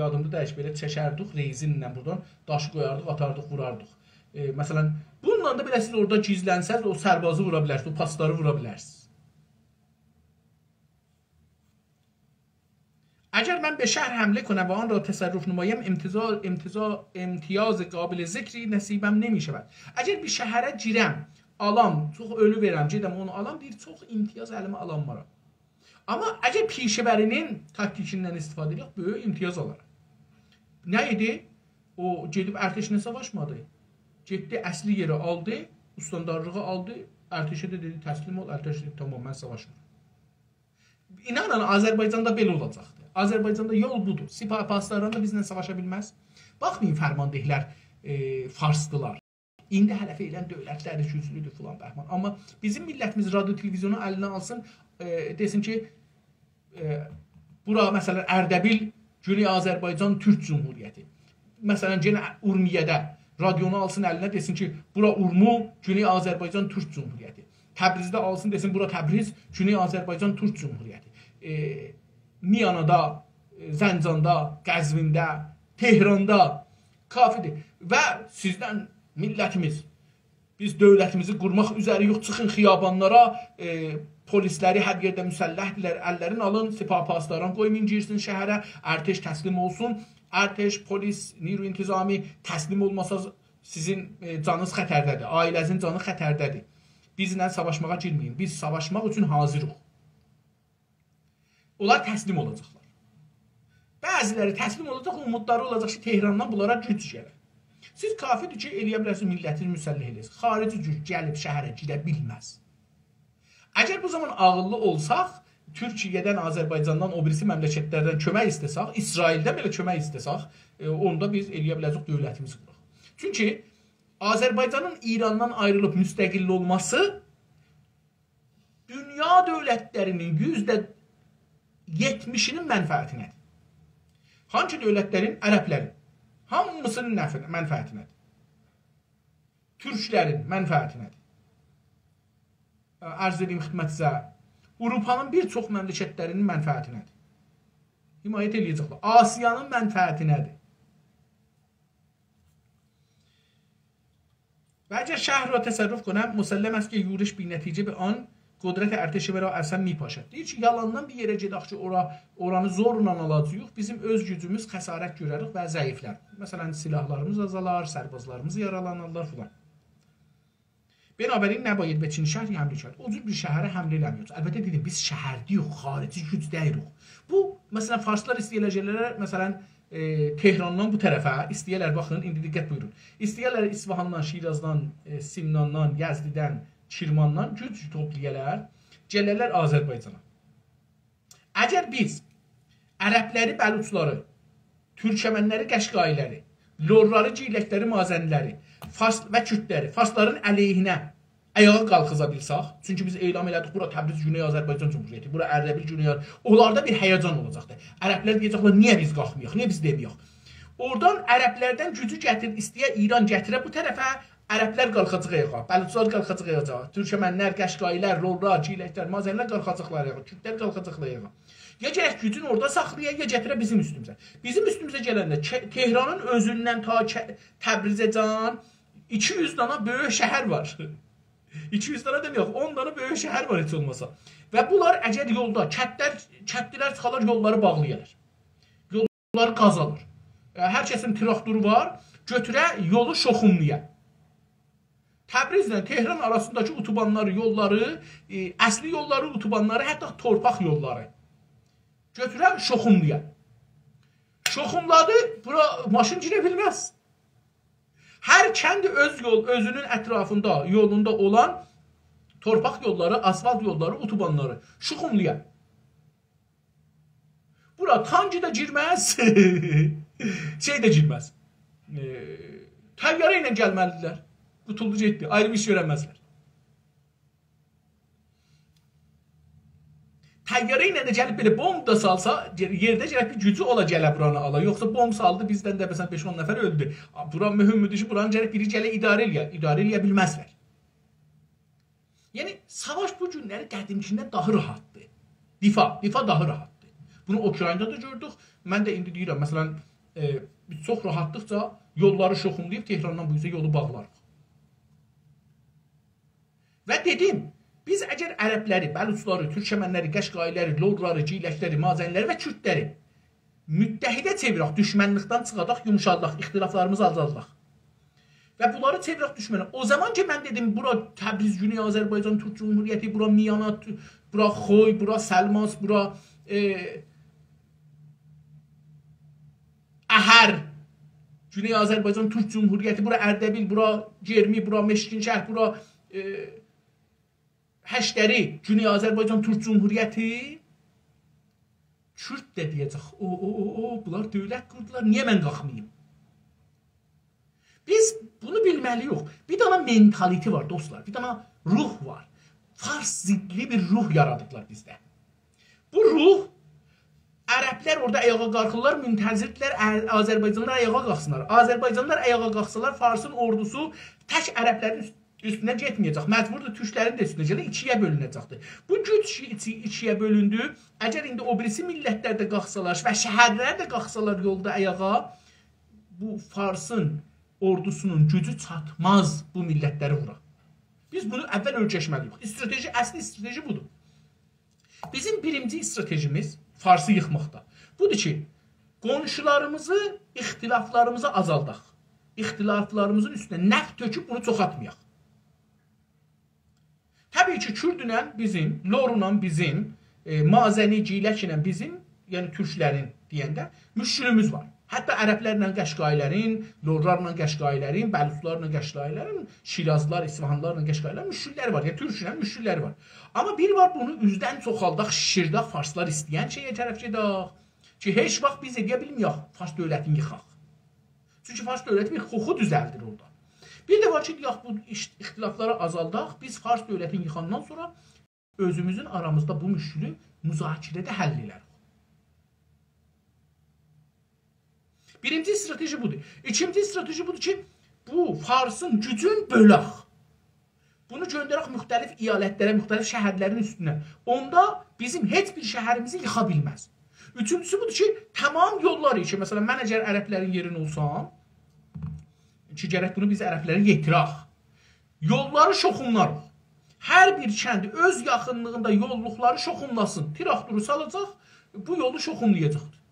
یادیمدا دئییل، بئله چکردیک رزینله بورادان، داشی قویاردیق، آتاردیق، ووراردیق. ائ، مثلا، بونونلا دا بئله سیز اورادا گیزلنسز، او سربازی وورا بیلرسینیز، او پاسداری وورا بیلرسینیز. اگر من به شهر حمله کنم و آن را تصرف نمایم، امتزا-، امتزا-، امتیاز قابل ذکری نصیبم نمی‌شود. اگر بیر شهره گیرم، آلام، چوخ اؤلو وئرم، گئدم اونو آلام، دئییر، چوخ امتیاز الیمه آلانمارام. آمما اگر پیشه‌وری‌نین تاکتیکیندن استفاده ائدک، بؤیوک امتیاز آلارام. نه ایدی؟ او گئدیب ارتشله ساواشمادی. گئتدی، اصلی یئری آلدی، استاندارلیغی آلدی، ارتشه ده دئدی، «تسلیم اول»، ارتش دئدی، «تامام، من ساواشمیرام.» اینانین، آذربایجاندا بئله اولاجاقدیر. آذربایجاندا یول بودور. سپاه پاسداران دا بیزله ساواشا بیلمز. باخمایین، فرمانده‌لر، ائ، فارسدیلار. ایندی هله فعلا دؤولتلری گوجلودور فلان بهمان. آمما بیزیم میللتیمیز رادیو تلویزیونو الینه آلسین، ائ، دئسین کی، ائ، بورا، مثلا، اردبیل، گونئی آذربایجان تورک جمهوریتی. مثلا، یئنه اورمیه‌ده رادیونو آلسین الینه، دئسین کی، بورا اورمو، گونئی آذربایجان تورک جمهوریتی. تبریزده آلسین، دئسین، بورا تبریز، گونئی آذربایجان تورک جمهوریتی. ائ، میانادا، ائ، زنجاندا، قزوینده، تهراندا کافیدیر. و سیزدن میللتیمیز، بیز دؤولتیمیزی قورماق اوزه‌ری‌یوخ، چیخین خیابانلارا، ائ، پلیسلری هر یئرده مسلح‌دیرلر، اللرین آلین، سپاه پاسداران قویمایین گیرسین شهره، ارتش تسلیم اولسون. ارتش، پلیس، نیروی انتظامی تسلیم اولماسا سیزین، ائ، جانینیز خطرده‌دیر، عائله‌نیزین جانی خطرده‌دیر. بیزله ساواشماغا گیرمه‌یین. بیز ساواشماق اوچون حاضیریق. اونلار تسلیم اولاجاقلار. بعضیلری تسلیم اولاجاق، اومودلاری اولاجاق کی، تهراندان بونلارا گوج گلر. سیز کافیدیر کی، ائلیه بیلرسینیز، میللتی مسلح ائله‌یه‌سینیز. خارجی گوج گلیب شهره گیره بیلمز. اگر بو زامان عاغیللی اولساق، تورکیه‌دن، آذربایجاندان، او بیریسی مملکتلردن کؤمک ایسته‌سک، اسرائیلدن بئله کؤمک ایسته‌سک، ائ، اوندا بیز ائلیه بیله‌جه‌ییک دؤولتیمیزی قوراق. چونکی آذربایجانین ایراندان آیریلیب مستقل اولماسی دونیا دؤولتلری‌نین یوزده یئتمیشی‌نین منفعتینه‌دیر. هانسی دؤولتلرین؟ عربلرین. هامیسی‌نین نفعینه، منفعتینه‌دیر. تورکلرین منفعتینه‌دیر. عرض ائدییم خدمتینیزه، آوروپانین بیر چوخ مملکتلری‌نین منفعتینه‌دیر. حمایت ائله‌یه‌جکلر. آسیانین منفعتینه‌دیر. و اگر شهر را تصرف کنم، مسلم است که یورش بی‌نتیجه به آن قدرت ارتش مرا اصلا می‌پاشد. دئییر کی، یالاندان بیر یئره گئدک کی، اورا، اورانی زورلا آلاجاغیق، بیزیم اؤز گوجوموز خسارت گؤرریک و ضعیفلر. مثلا، سلاحلاریمیز آزالار، سربازلاریمیز یارالانارلار فلان. بنابراین نباید به چنین شهری حمله کرد. او جور بیر شهره حمله ائله‌مه‌یه‌جک. البته دئدیم، بیز شهر دئییل، خارجی گوج دئییل او. بو، مثلا، فارسلار ایسته‌ییرلر، گلیرلر، مثلا، ائ، تهراندان بو طرفه، ایسته‌ییرلر، باخین، ایندی دقت بویورون. ایسته‌ییرلر اصفهاندان، شیرازدان، ائ، سمناندان، یزدیدن، کرماندان گوج توپلایالار، گله‌لر آذربایجانا. اگر بیز عربلری، بلوچلاری، تورکمنلری، قشقاییلری، لورلاری، گیلکلری، مازنیلری، فارس و کوردلری فارسلارین علیهینه آیاغا قالخیزا بیلسک، چونکی بیز اعلام ائله‌دیک، بورا تبریز گونئی آذربایجان جمهوریتی، بورا اردبیل گونئی آذ-، اونلاردا بیر هیجان اولاجاقدیر. عربلر دئیه‌جکلر، «نییه بیز قالخمایاق، نییه بیز دئمه‌یک؟» اورادان عربلردن گوجو گتیر، ایسته‌یه ایران گتیره بو طرفه، عربلر قالخاجاق آیاغا، بلوچلار قالخاجاق آیاغا، تورکمنلر، قشقاییلر، لورلار، گیلکلر، مازنیلر قالخاجاقلار آیاغا، کوردلر قالخاجاقلار آیاغا. یا گرک گوجون اورادا ساخلایا، یا گتیره بیزیم اوستوموزه. بیزیم اوستوموزه گلنده ک-، تهرانین اؤزوندن تا ک-، تبریزه‌جان ایکی یوز دانا بؤیوک شهر وار. ایکی یوز دانا دئمه‌یک، اون دانا بؤیوک شهر وار هئچ اولماسا. و بونلار اگر یولدا، کتلر، کتلیلر چیخالار، یوللاری باغلایالار. یوللاری قازالار. ائ، هر کسین تراکتورو وار، گؤتوره یولو شوخوملایا. تبریزله تهران آراسینداکی اتوبانلاری، یوللاری، ائ، اصلی یوللاری، اتوبانلاری، حتی تورپاق یوللاری گؤتوره شوخوملایا. شوخوملادی، بورا ماشین گیره بیلمز. هر کند اؤز یول، اؤزونون اطرافیندا، یولوندا اولان تورپاق یوللاری، آسفالت یوللاری، اتوبانلاری شوخوملایا. بورا تانکی دا گیرمز، شئی ده گیرمز. ائ، طیاره ایله گلمه‌لیدیرلر. قوتولدو گئتدی. آیری بیر ایش گؤره‌مزلر. طیاره ایله ده گلیب بئله بمب دا سالسا، یئرده گرک بیر گوجو اولا گله بورانی آلا. یوخسا بمب سالدی، بیزدن ده مثلا بئش-اون نفر اؤلدو. بورا مهمدور کی، بورانی گرک بیری گله اداره ائله‌یه. اداره ائله‌یه بیلمزلر. یعنی، ساواش بو گونلری قدیمکیندن داها راحتدیر. دفاع، دفاع داها راحتدیر. بونو اوکراینادا دا گؤردوک. من ده ایندی دئییرم، مثلا، ائ، بیز چوخ راحتلیقجا یوللاری شوخوملاییب تهراندان بو اوزه یولو باغلاریق. و دئدیم، بیز اگر عربلری، بلوچلاری، تورکمنلری، قشقاییلری، لورلاری، گیلکلری، مازنیلری و کوردلری متحده چئویرک، دوشمنلیکدن چیخاداق، یوموشالداق، اختلافلاریمیزی آزالداق و بونلاری چئویرک دوشمنه. او زامان کی، من دئدیم، بورا تبریز، گونئی آذربایجان تورک جمهوریتی، بورا میانا، تو-، بورا خوی، بورا سلماس، بورا، ائ، اهر، گونئی آذربایجان تورک جمهوریتی، بورا اردبیل، بورا گرمی، بورا مشکین‌شهر، بورا، ائ، هشتری، گونئی آذربایجان تورک جمهوریتی. کورد ده دئیه‌جک، «او، او، او، او، بونلار دؤولت قوردولار، نییه من قالخماییم؟» بیز بونو بیلمه‌لی‌ییک. بیر دنه منتالیتی وار، دوستلار، بیر دنه روح وار. فارس ضدلی بیر روح یارادیبلار بیزده. بو روح، عربلر اورادا آیاغا قالخیرلار، منتظردیرلر آ-، آذربایجانلیلار آیاغا قالخسینلار. آذربایجانلیلار آیاغا قالخسالار، فارسین اوردوسو تک عربلرین اوست-، اوستونه گئتمه‌یه‌جک. مجبوردور تورکلرین ده اوستونه گئده، ایکییه بؤلونه‌جکدیر. بو گوج کی، ایکی-، ایکییه بؤلوندو. اگر ایندی او بیریسی میللتلر ده قالخسالار و شهرلر ده قالخسالار یولدا آیاغا، بو فارسین اوردوسونون گوجو چاتماز بو میللتلری وورا. بیز بونو اول اؤیرشمه‌لی‌ییک. استراتژی، اصلی استراتژی بودور. بیزیم بیرینجی استراتژیمیز فارسی ییخماقدا بودور کی، قونشولاریمیزی، اختلافلاریمیزی آزالداق. اختلافلاریمیزین اوستونه نفت تؤکوب بونو چوخالتمایاق. طبیعی کی، کوردله بیزیم، لورلا بیزیم، ائ، مازنی، گیلک ایله بیزیم، یعنی تورکلرین دئینده مشکلیمیز وار. حتی عربلرله قشقاییلرین، لورلارلا قشقاییلرین، بلوچلارلا قشقاییلرین، شیرازلیلار، اصفهانلیلارلا قشقاییلرین مشکللری وار. یعنی تورکله مشکللری وار. آمما بیر وار، بونو اوزدن چوخالداق، شیشیردک، فارسلار ایسته‌ین شئیه طرف گئدک. کی، هئچ واخت بیز ائله‌یه بیلمه‌یک فارس دؤولتینی ییخاق. چونکی فارس دؤولتی بیر خوخو دوزلدیر اورادا. بیر ده وار کی، دئیک، بو ایش-، اختلافلاری آزالداق، بیز فارس دؤولتینی ییخاندان سونرا اؤزوموزون آرامیزدا بو مشکلی مذاکره‌ده حل ائلریک. بیرینجی استراتژی بودور. ایکینجی استراتژی بودور کی، بو فارسین گوجون بؤلک. بونو گؤندرک مختلف ایالتلره، مختلف شهرلرین اوستونه. اوندا بیزیم هئچ بیر شهریمیزی ییخا بیلمز. اوچونجوسو بودور کی، تمام یوللاری کی، مثلا، من اگر عربلرین یئرینده اولسام، کی، گرک بونو بیز عربلره یئتیرک. یوللاری شوخوملاریق. هر بیر کندی اؤز یاخینلیغیندا یوللوقلاری شوخوملاسین. تراکتورو سالاجاق، بو یولو شوخوملایاجاقدیر.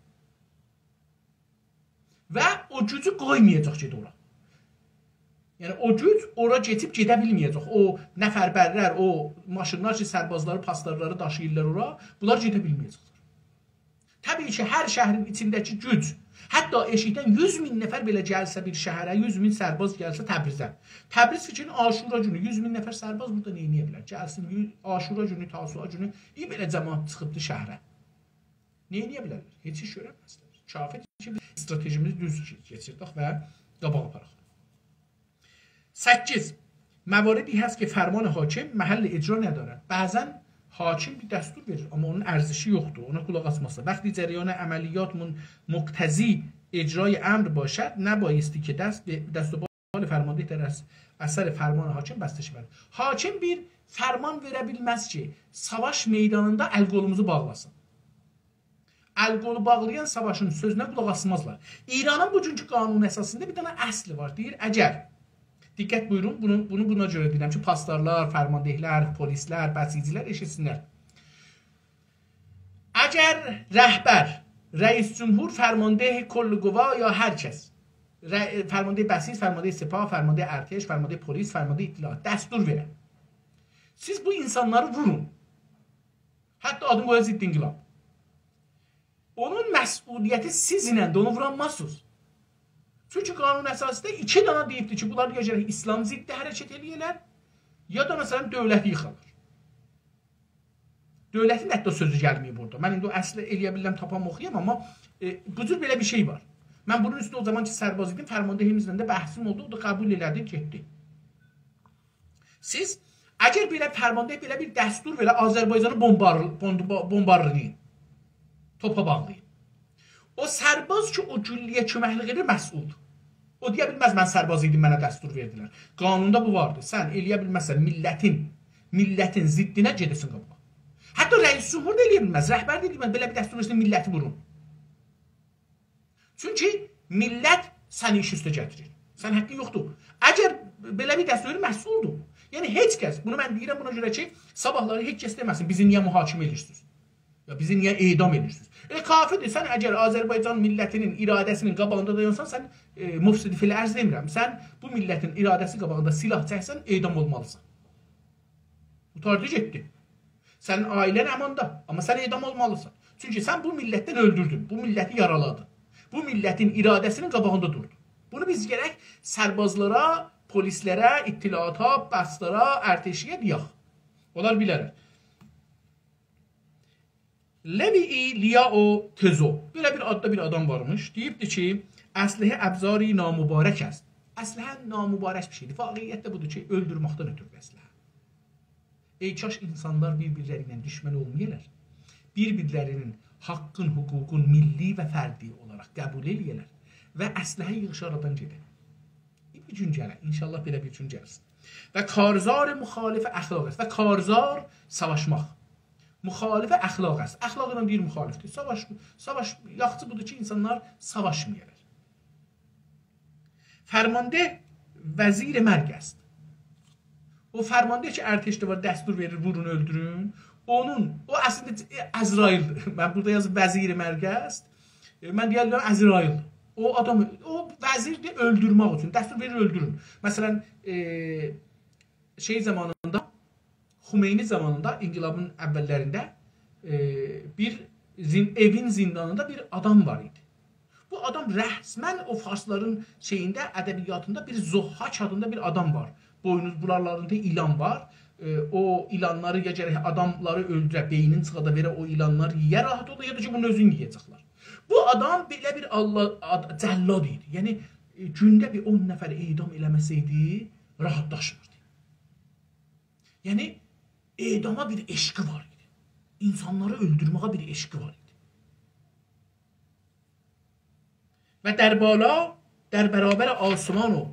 و او گوجو قویمایاجاق گئده اورا. یعنی او گوج اورا کئچیب گئده بیلمه‌یه‌جک. او نفربرلر، او ماشینلار کی، سربازلاری، پاسدارلاری داشیییرلار اورا، بونلار گئده بیلمه‌یه‌جکلر. طبیعی کی، هر شهرین ایچینده‌کی گوج، حتی ائشیکدن یوز مین نفر بئله گلسه بیر شهره، یوز مین سرباز گلسه تبریزه. تبریز فیکرین عاشورا گونو یوز مین نفر سرباز بورادا نه ائده بیلر؟ گلسین، یو-، عاشورا گونو، تاسوعا گونو، ای بئله جماعت چیخیبدی شهره. نه ائده بیلرلر؟ هئچ ایش گؤرنمزلر. کافی‌دیر کی، بیز استراتژیمیزی دوز کئچیردک و قاباغا آپاراق. سککیز. مواردی هست که فرمان حاکم محل اجرا ندارد. بعضا حاکم بیر دستور وئریر، آمما اونون ارزشی یوخدور، اونا قولاق آسمازسان. وقتی جریان عملیات من-، مقتضی اجرای امر باشد، نبایستی که دست به، دست و بال فرمانده در اث-، اثر فرمان حاکم بسته شود. حاکم بیر فرمان وئره بیلمز کی، ساواش میدانیندا ال-قولوموزو باغلاسین. ال-قولو باغلایان ساواشین سؤزونه قولاق آسمازلار. ایرانین بوگونکو قانون اساسیندا بیر دنه اصلی وار. دئییر، اگر، دقت بویورون، بونو، بونو بونا گؤره دئییرم کی، پاسدارلار، فرماندهلر، پلیسلر، بسیجیلر ائشیتسینلر. اگر رهبر، رئیس جمهور، فرمانده کل قوا یا هر کس، ر-، فرمانده بسیج، فرمانده سپاه، فرمانده ارتش، فرمانده پلیس، فرمانده اطلاعات دستور وئره، سیز بو اینسانلاری وورون. حتی آدین قویا ضد انقلاب. اونون مسئولیتی سیزینل‌دیر، اونو وورانمازسینیز. چونکی قانون اساسی‌ده ایکی دنه دئییبدیر کی، بونلار یا گرک اسلام ضدی حرکت ائله‌یه‌لر، یا دا، مثلا، دؤولتی ییخالار. دؤولتین حتی سؤزو گلمه‌ییب بورادا. من ایندی او اصلی ائله‌یه بیلرم، تاپام، اوخویام، آمما، ائ، بو جور بئله بیر شئی وار. من بونون اوستونده او زامان کی، سرباز ایدیم، فرماندهیمیزله ده بحثیم اولدو، او دا قبول ائله‌دی، گئتدی. سیز اگر بئله فرمانده بئله بیر دستور وئره، آذربایجانی بومبار-، بومبا-، بومبارلایین، توپا باغلایین. او سرباز کی، او گولله‌یه کؤمکلیک ائدیر، مسئولدور. او دئیه بیلمز: «من سرباز ایدیم، منه دستور وئردیلر.» قانوندا بو واردیر. سن ائلیه بیلمزسن میللتین، میللتین ضدینه گئده‌سن قاباغا. حتی رئیس جمهور دا ائلیه بیلمز، رهبر ده ائلیه بیلمز بئله بیر دستور وئرسین، میللتی وورون. چونکی میللت سنی ایش اوسته گتیریر. سن حقین یوخدور. اگر بئله بیر دستور وئریر، مسئولدور. یعنی هئچ کس، بونو من دئییرم بونا گؤره کی، صاباحلاری هئچ کس دئمه‌سین: «بیزی نییه محاکمه ائدیرسینیز؟ یا بیزی نییه اعدام ائدیرسینیز؟» ائله کافیدیر، سن اگر آذربایجان میللتینین اراده‌سینین قاباغیندا دایانسان، سن، ائ، مفسدی فی الارض دئمیرم. سن بو میللتین اراده‌سی قاباغیندا سلاح چکسن، اعدام اولمالیسان. قوتاردی گئتدی. سنین عائله‌ن اماندا، آمما سن اعدام اولمالیسان. چونکی سن بو میللتدن اؤلدوردون، بو میللتی یارالادین. بو میللتین اراده‌سینین قاباغیندا دوردون. بونو بیز گرک سربازلارا، پلیسلره، اطلاعاتا، بسلارا، ارتشیه دئیک. اونلار بیلرلر. لویی لیائو تزو. بئله بیر آددا بیر آدام وارمیش. دئییبدی کی، اسلحه ابزاری نامبارک است. اسلحه نامبارک بیر شئیدیر. واقعیت ده بودور کی، اؤلدورمکدن اؤتورور اسلحه. ای کاش اینسانلار بیر-بیرلری ایله دوشمن اولمایالار. بیر-بیرلرینین حاقین، حقوقون میللی و فردی اولاراق قبول ائلیه‌لر و اسلحه ییغیشی آرادان گئده. بیر گون گلر، انشاءالله بئله بیر گون گلسین. و کارزار مخالف اخلاق است. و کارزار ساواشماق. مخالف اخلاق است. اخلاقلا دئییر مخالفدیر. ساواش، ساواش، یاخشی بودور کی، اینسانلار ساواشمایالار. فرمانده وزیر مرگ است. او فرمانده کی، ارتشده وار، دستور وئریر، وورون، اؤلدورون. اونون، او اصلینده عزرائیلدیر. من بورادا یازیب وزیر مرگ است. ائ، من دئیرم عزرائیل. او آدام، او وزیردیر اؤلدورمک اوچون. دستور وئریر، اؤلدورون. مثلا، ائ، شئی زامانیندا، خمینی زامانیندا، انقلابین اوللرینده، ائ، بیر زین-، ائوین زیندانیندا بیر آدام وار ایدی. بو آدام رسما او فارسلارین شئیینده، ادبیاتیندا بیر ضحاک آدیندا بیر آدام وار. بوینوز بورالاریندا ایلان وار. ائ، او ایلانلاری یا گرک آداملاری اؤلدوره، بئینین چیخادا وئره، او ایلانلار یئیه راحت اولا، یا دا کی، بونون اؤزونو یئیه‌جکلر. بو آدام بئله بیر الله، آد-، جلاد ایدی. یعنی، ائ، گونده بیر اون نفری اعدام ائله‌مه‌سه‌یدی، راحتلاشمیردی. یعنی، اعداما بیر عشقی وار ایدی. اینسانلاری اؤلدورمه‌یه بیر عشقی وار ایدی. و در بالا، در برابر آسمان و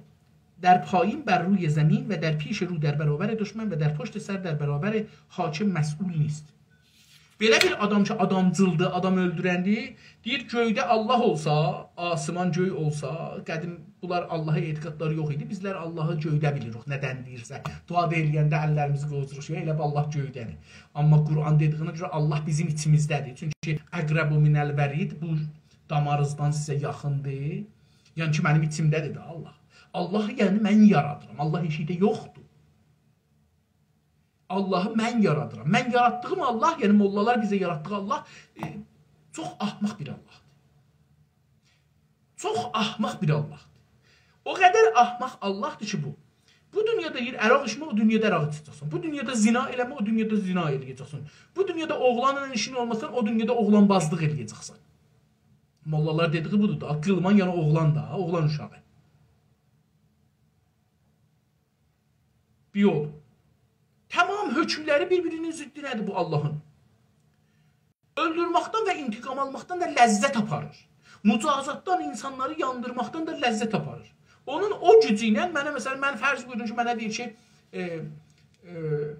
در پایین بر روی زمین و در پیش رو در برابر دشمن و در پشت سر در برابر حاکم مسئول نیست. بئله بیر آدام کی، آدامجیلدیر، آدام اؤلدورندیر، دئییر، گؤیده الله اولسا، آسمان گؤی اولسا، قدیم بونلار اللها اعتقادلاری یوخ ایدی، بیزلر اللهی گؤیده بیلیریک، ندن دئییرسه، دعا دا ائله‌ینده اللریمیزی قووزوروق، ائله بیل الله گؤیده‌دیر. آمما قرآن دئدیگینه گؤره الله بیزیم ایچیمیزده‌دیر. چونکی «اقرب من الورید»، بو داماریزدان سیزه یاخیندیر. یعنی کی، منیم ایچیمده‌دیر ده الله. الله، یعنی من یارادیرام. الله ائشیکده یوخدور. اللهی من یارادیرام. من یاراتدیغیم الله، یعنی موللالار بیزه یاراتدیغی الله، ائ، چوخ احمق بیر اللهدیر. چوخ احمق بیر اللهدیر. او قدر احمق اللهدیر کی، بو. بو دونیادا دئییر، عرق ایچمه، او دونیادا عرق ایچه‌جکسن. بو دونیادا زنا ائله‌مه، او دونیادا زنا ائله‌یه‌جکسن. بو دونیادا اوغلانلا ایشین اولماسین، او دونیادا اوغلانبازلیق ائله‌یه‌جکسن. موللالار دئدیگی بودور دا، قیلمان یعنی اوغلان دا، اوغلان اوشاغی. بیر یول. تمام حکملری بیر-بیرینین ضدینه‌دیر بو اللهین. اؤلدورمکدن و انتقام آلماقدان دا لذت آپاریر. مجازاتدان، اینسانلاری یاندیرماقدان دا لذت آپاریر. اونون او گوجو ایله منه، مثلا، من فرض بویورون کی، منه دئییر کی، ائ، ائ،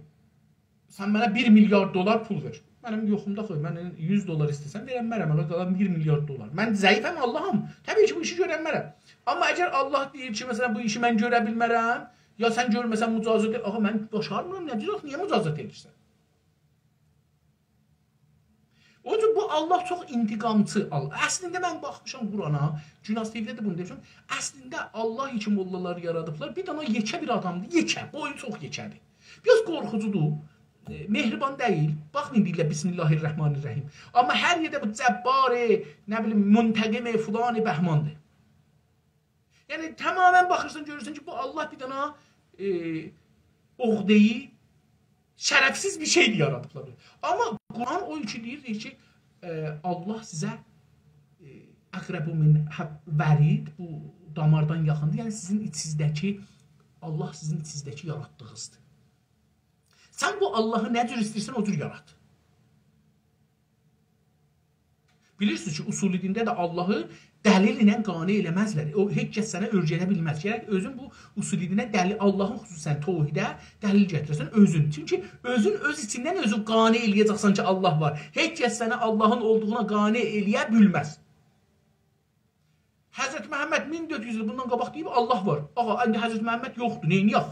سن منه بیر میلیارد دلار پول وئر. منیم یوخومدا آخی، من یوز دلار ایسته‌سم، وئرنمرم، آقا، قالان بیر میلیارد دلار. من ضعیفم، اللهیم. طبیعی کی، بو ایشی گؤرنمرم. آمما اگر الله دئییر کی، مثلا، بو ایشی من گؤره بیلمرم، یا سن گؤرمه‌سن مجازات ائل-، آقا، من باشارمیرام، نه دئییر، نییه مجازات ائدیرسن؟ اونون اوچون بو الله چوخ انتقامچی الله. اصلینده من باخمیشام قرآنا، گوناز تی‌وی‌ده ده بونو دئمیشم. اصلینده الله کی موللالاری یارادیبلار، بیر دنه یئکه بیر آدامدیر، یئکه، بویو چوخ یئکه‌دیر. بیر آز قورخوجودور، ائ، مهربان دئییل. باخمایین، دئییرلر «بسم الله الرحمن الرحیم». آمما هر یئرده بو جبار، نه بیلیم، منتقم، فلان، بهماندیر. یعنی، تماما باخیرسان، گؤرورسن کی، بو الله بیر دنه، ائ، عقده‌ای، شرفسیز بیر شئی یارادیبلار. آمما قرآن او کی دئییر، دئییر کی، ائ، الله سیزه، ائ، «اقرب من حب-، الورید»، بو داماردان یاخیندیر. یعنی، سیزین ایچینیزده‌کی، الله سیزین ایچینیزده‌کی یاراتدیغینیزدیر. سن بو آللاهی نه جور ایسته‌ییرسن، او جور یارات. بیلیرسینیز کی، اصول دینده ده آللاهی دلیل ایله قانع ائله‌مزلر. او، هئچ کس سنه اؤیرده بیلمز. گرک اؤزون بو اصول دینه دلیل، آللاهین خصوصاً توحیده دلیل گتیره‌سن اؤزون. چونکی اؤزون اؤز ایچیندن اؤزون قانع ائله‌یه‌جکسن کی، آللاه وار. هئچ کس سنه آللاهین اولدوغونا قانع ائله‌یه بیلمز. حضرت محمد مین دؤرد یوز ایل بوندان قاباق دئییب، «آللاه وار.» آغا، ایندی حضرت محمد یوخدور، نئینیه‌ک؟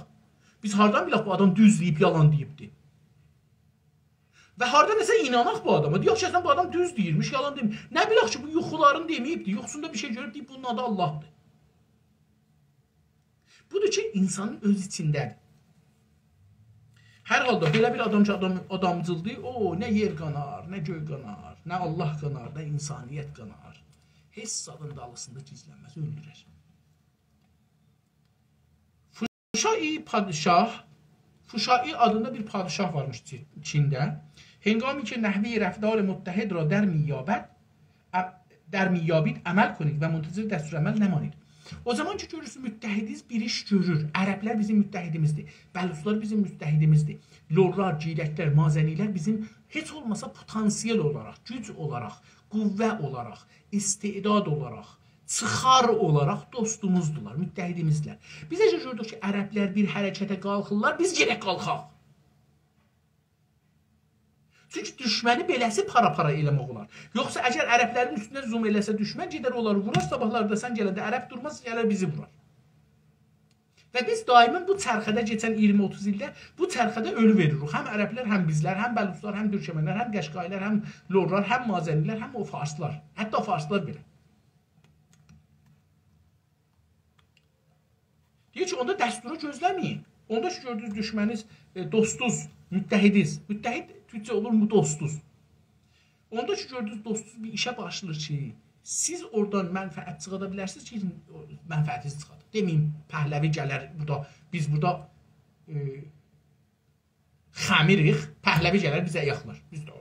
بیز هاردان بیلک بو آدام دوز دئییب، یالان دئییبدی؟ و هاردان نئسه ایناناق بو آداما؟ دئیک کی، اصلاً بو آدام دوز دئییرمیش، یالان دئمیر. نه بیلک کی، بو یوخولارین دئمه‌ییبدی، یوخوسوندا بیر شئی گؤروب دئییب، بونون آدی آللاهدیر. بودور کی، اینسانین اؤز ایچینده‌دیر. هر حالدا بئله بیر آدام کی، آدام، آدامجیلدیر، او، نه یئر قانار، نه گؤی قانار، نه آللاه قانار، نه اینسانیت قانار. هئچ زادین دالیسیندا گیزلنمز، اؤلدورر. فوشائی پادشاه، فوشائی آدیندا بیر پادشاه وارمیش چی-، چینده. هنگامی که نحوهٔ رفتار متحد را در می‌یابد، ا-، در می‌یابید، عمل کنید و منتظر دستورالعمل نمانید. او زامان کی، گؤرورسون، متحدیز، بیر ایش گؤرور. عربلر بیزیم متحدیمیزدیر. بلوچلار بیزیم متحدیمیزدیر. لورلار، گیلکلر، مازنیلر بیزیم هئچ اولماسا پتانسیل اولاراق، گوج اولاراق، قوه اولاراق، استعداد اولاراق، چیخار اولاراق دوستوموزدولار، متحدیمیزدیلر. بیز اگر گؤردوک کی، عربلر بیر حرکته قالخیرلار، بیز گرک قالخاق. چونکی دوشمنی بئله‌سی پارا-پارا ائله‌مک اولار. یوخسا اگر عربلرین اوستونه زوم ائله‌سه دوشمن، گئدر اونلاری وورار، صاباحلاری دا سن گلنده عرب دورماز، گلر بیزی وورار. و بیز دائماً بو چرخه‌ده کئچن اییرمی اوتوز ایلده بو چرخه‌ده اؤلو وئریریک. هم عربلر، هم بیزلر، هم بلوچلار، هم تورکمنلر، هم قشقاییلار، هم لورلار، هم مازنیلر، هم او فارسلار. حتی فارسلار بئله. دئییر کی، اوندا دستورو گؤزله‌مه‌یین. اوندا کی، گؤردونوز دوشمنیز، ائ، دوستوز، متحدیز. متحد تورکجه اولور مو-، دوستوز. اوندا کی، گؤردونوز دوستوز بیر ایشه باشلاییر کی، سیز اورادان منفعت چیخادا بیلرسینیز کی، منفعتینیزی چیخادین. دئمه‌یین، پهلوی گلر بورادا، بیز بورادا، ائ، خمیریک، پهلوی گلر بیزی آیاقلار. بیز ده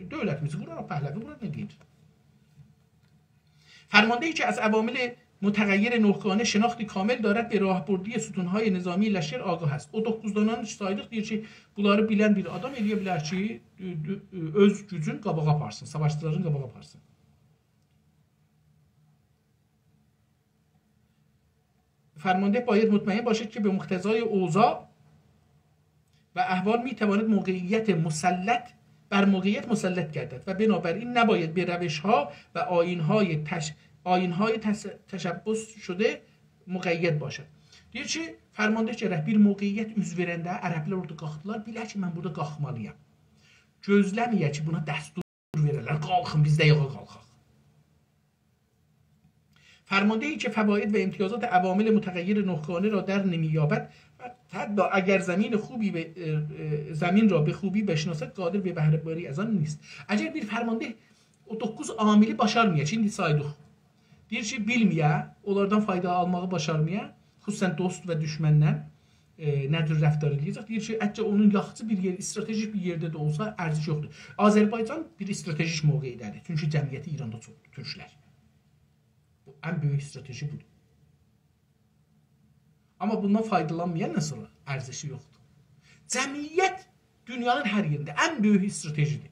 دؤولتیمیزی قوراریق، پهلوی قورار، نه دئییر؟ فرمانده‌ای که از عوامل متغیر نهگانه شناختی کامل دارد، به راهبردی ستون‌های نظامی لشکر آگاه است. او دوققوز دانانی کی سایدیق، دئییر کی، بونلاری بیلن بیر آدام ائلیه بیلر کی، دو-، دو-، اؤز گوجون قاباغا آپارسین، ساواشچیلارین قاباغا آپارسین. فرمانده باید مطمئن باشد که به مقتضای اوضاع و احوال می‌تواند موقعیت مسلط، بر موقعیت مسلط گردد و بنابراین نباید به روش‌ها و آیین‌های تش-، آیین‌های تش-، تشبث شده مقید باشد. دئییر کی، فرمانده گرک بیر موقعیت اوز وئرنده، عربلر اورادا قالخدیلار، بیله کی، من بورادا قالخمالییام. گؤزله‌مه‌یه کی، بونا دستور وئره‌لر، قالخین، بیز ده آیاغا قالخاق. فرمانده‌ای که فواید و امتیازات عوامل متغیر نهگانه را در نمی‌یابد و حتی اگر زمین خوبی به، اه، اه، زمین را به خوبی بشناسد، قادر به بهره‌برداری از آن نیست. اگر بیر فرمانده او دوققوز عاملی باشارمایا کی، ایندی سایدیق. دئییر کی، بیلمه‌یه، اونلاردان فایدا آلماغی باشارمایا، خصوصاً دوست و دوشمندن، ائ، نه جور رفتار ائله‌یه‌جک؟ دئییر کی، حتی اونون یاخچی بیر یئر، استراتژیک بیر یئرده ده اولسا ارزشی یوخدور. آذربایجان بیر استراتژیک موقعده‌دیر. چونکی جمعیتی ایراندا چوخدور، تورکلر. بو، ان بؤیوک استراتژی بودور. آمما بوندان فایدالانمایاندان سونرا ارزشی یوخدور. جمعیت دونیانین هر یئرینده ان بؤیوک استراتژی‌دیر.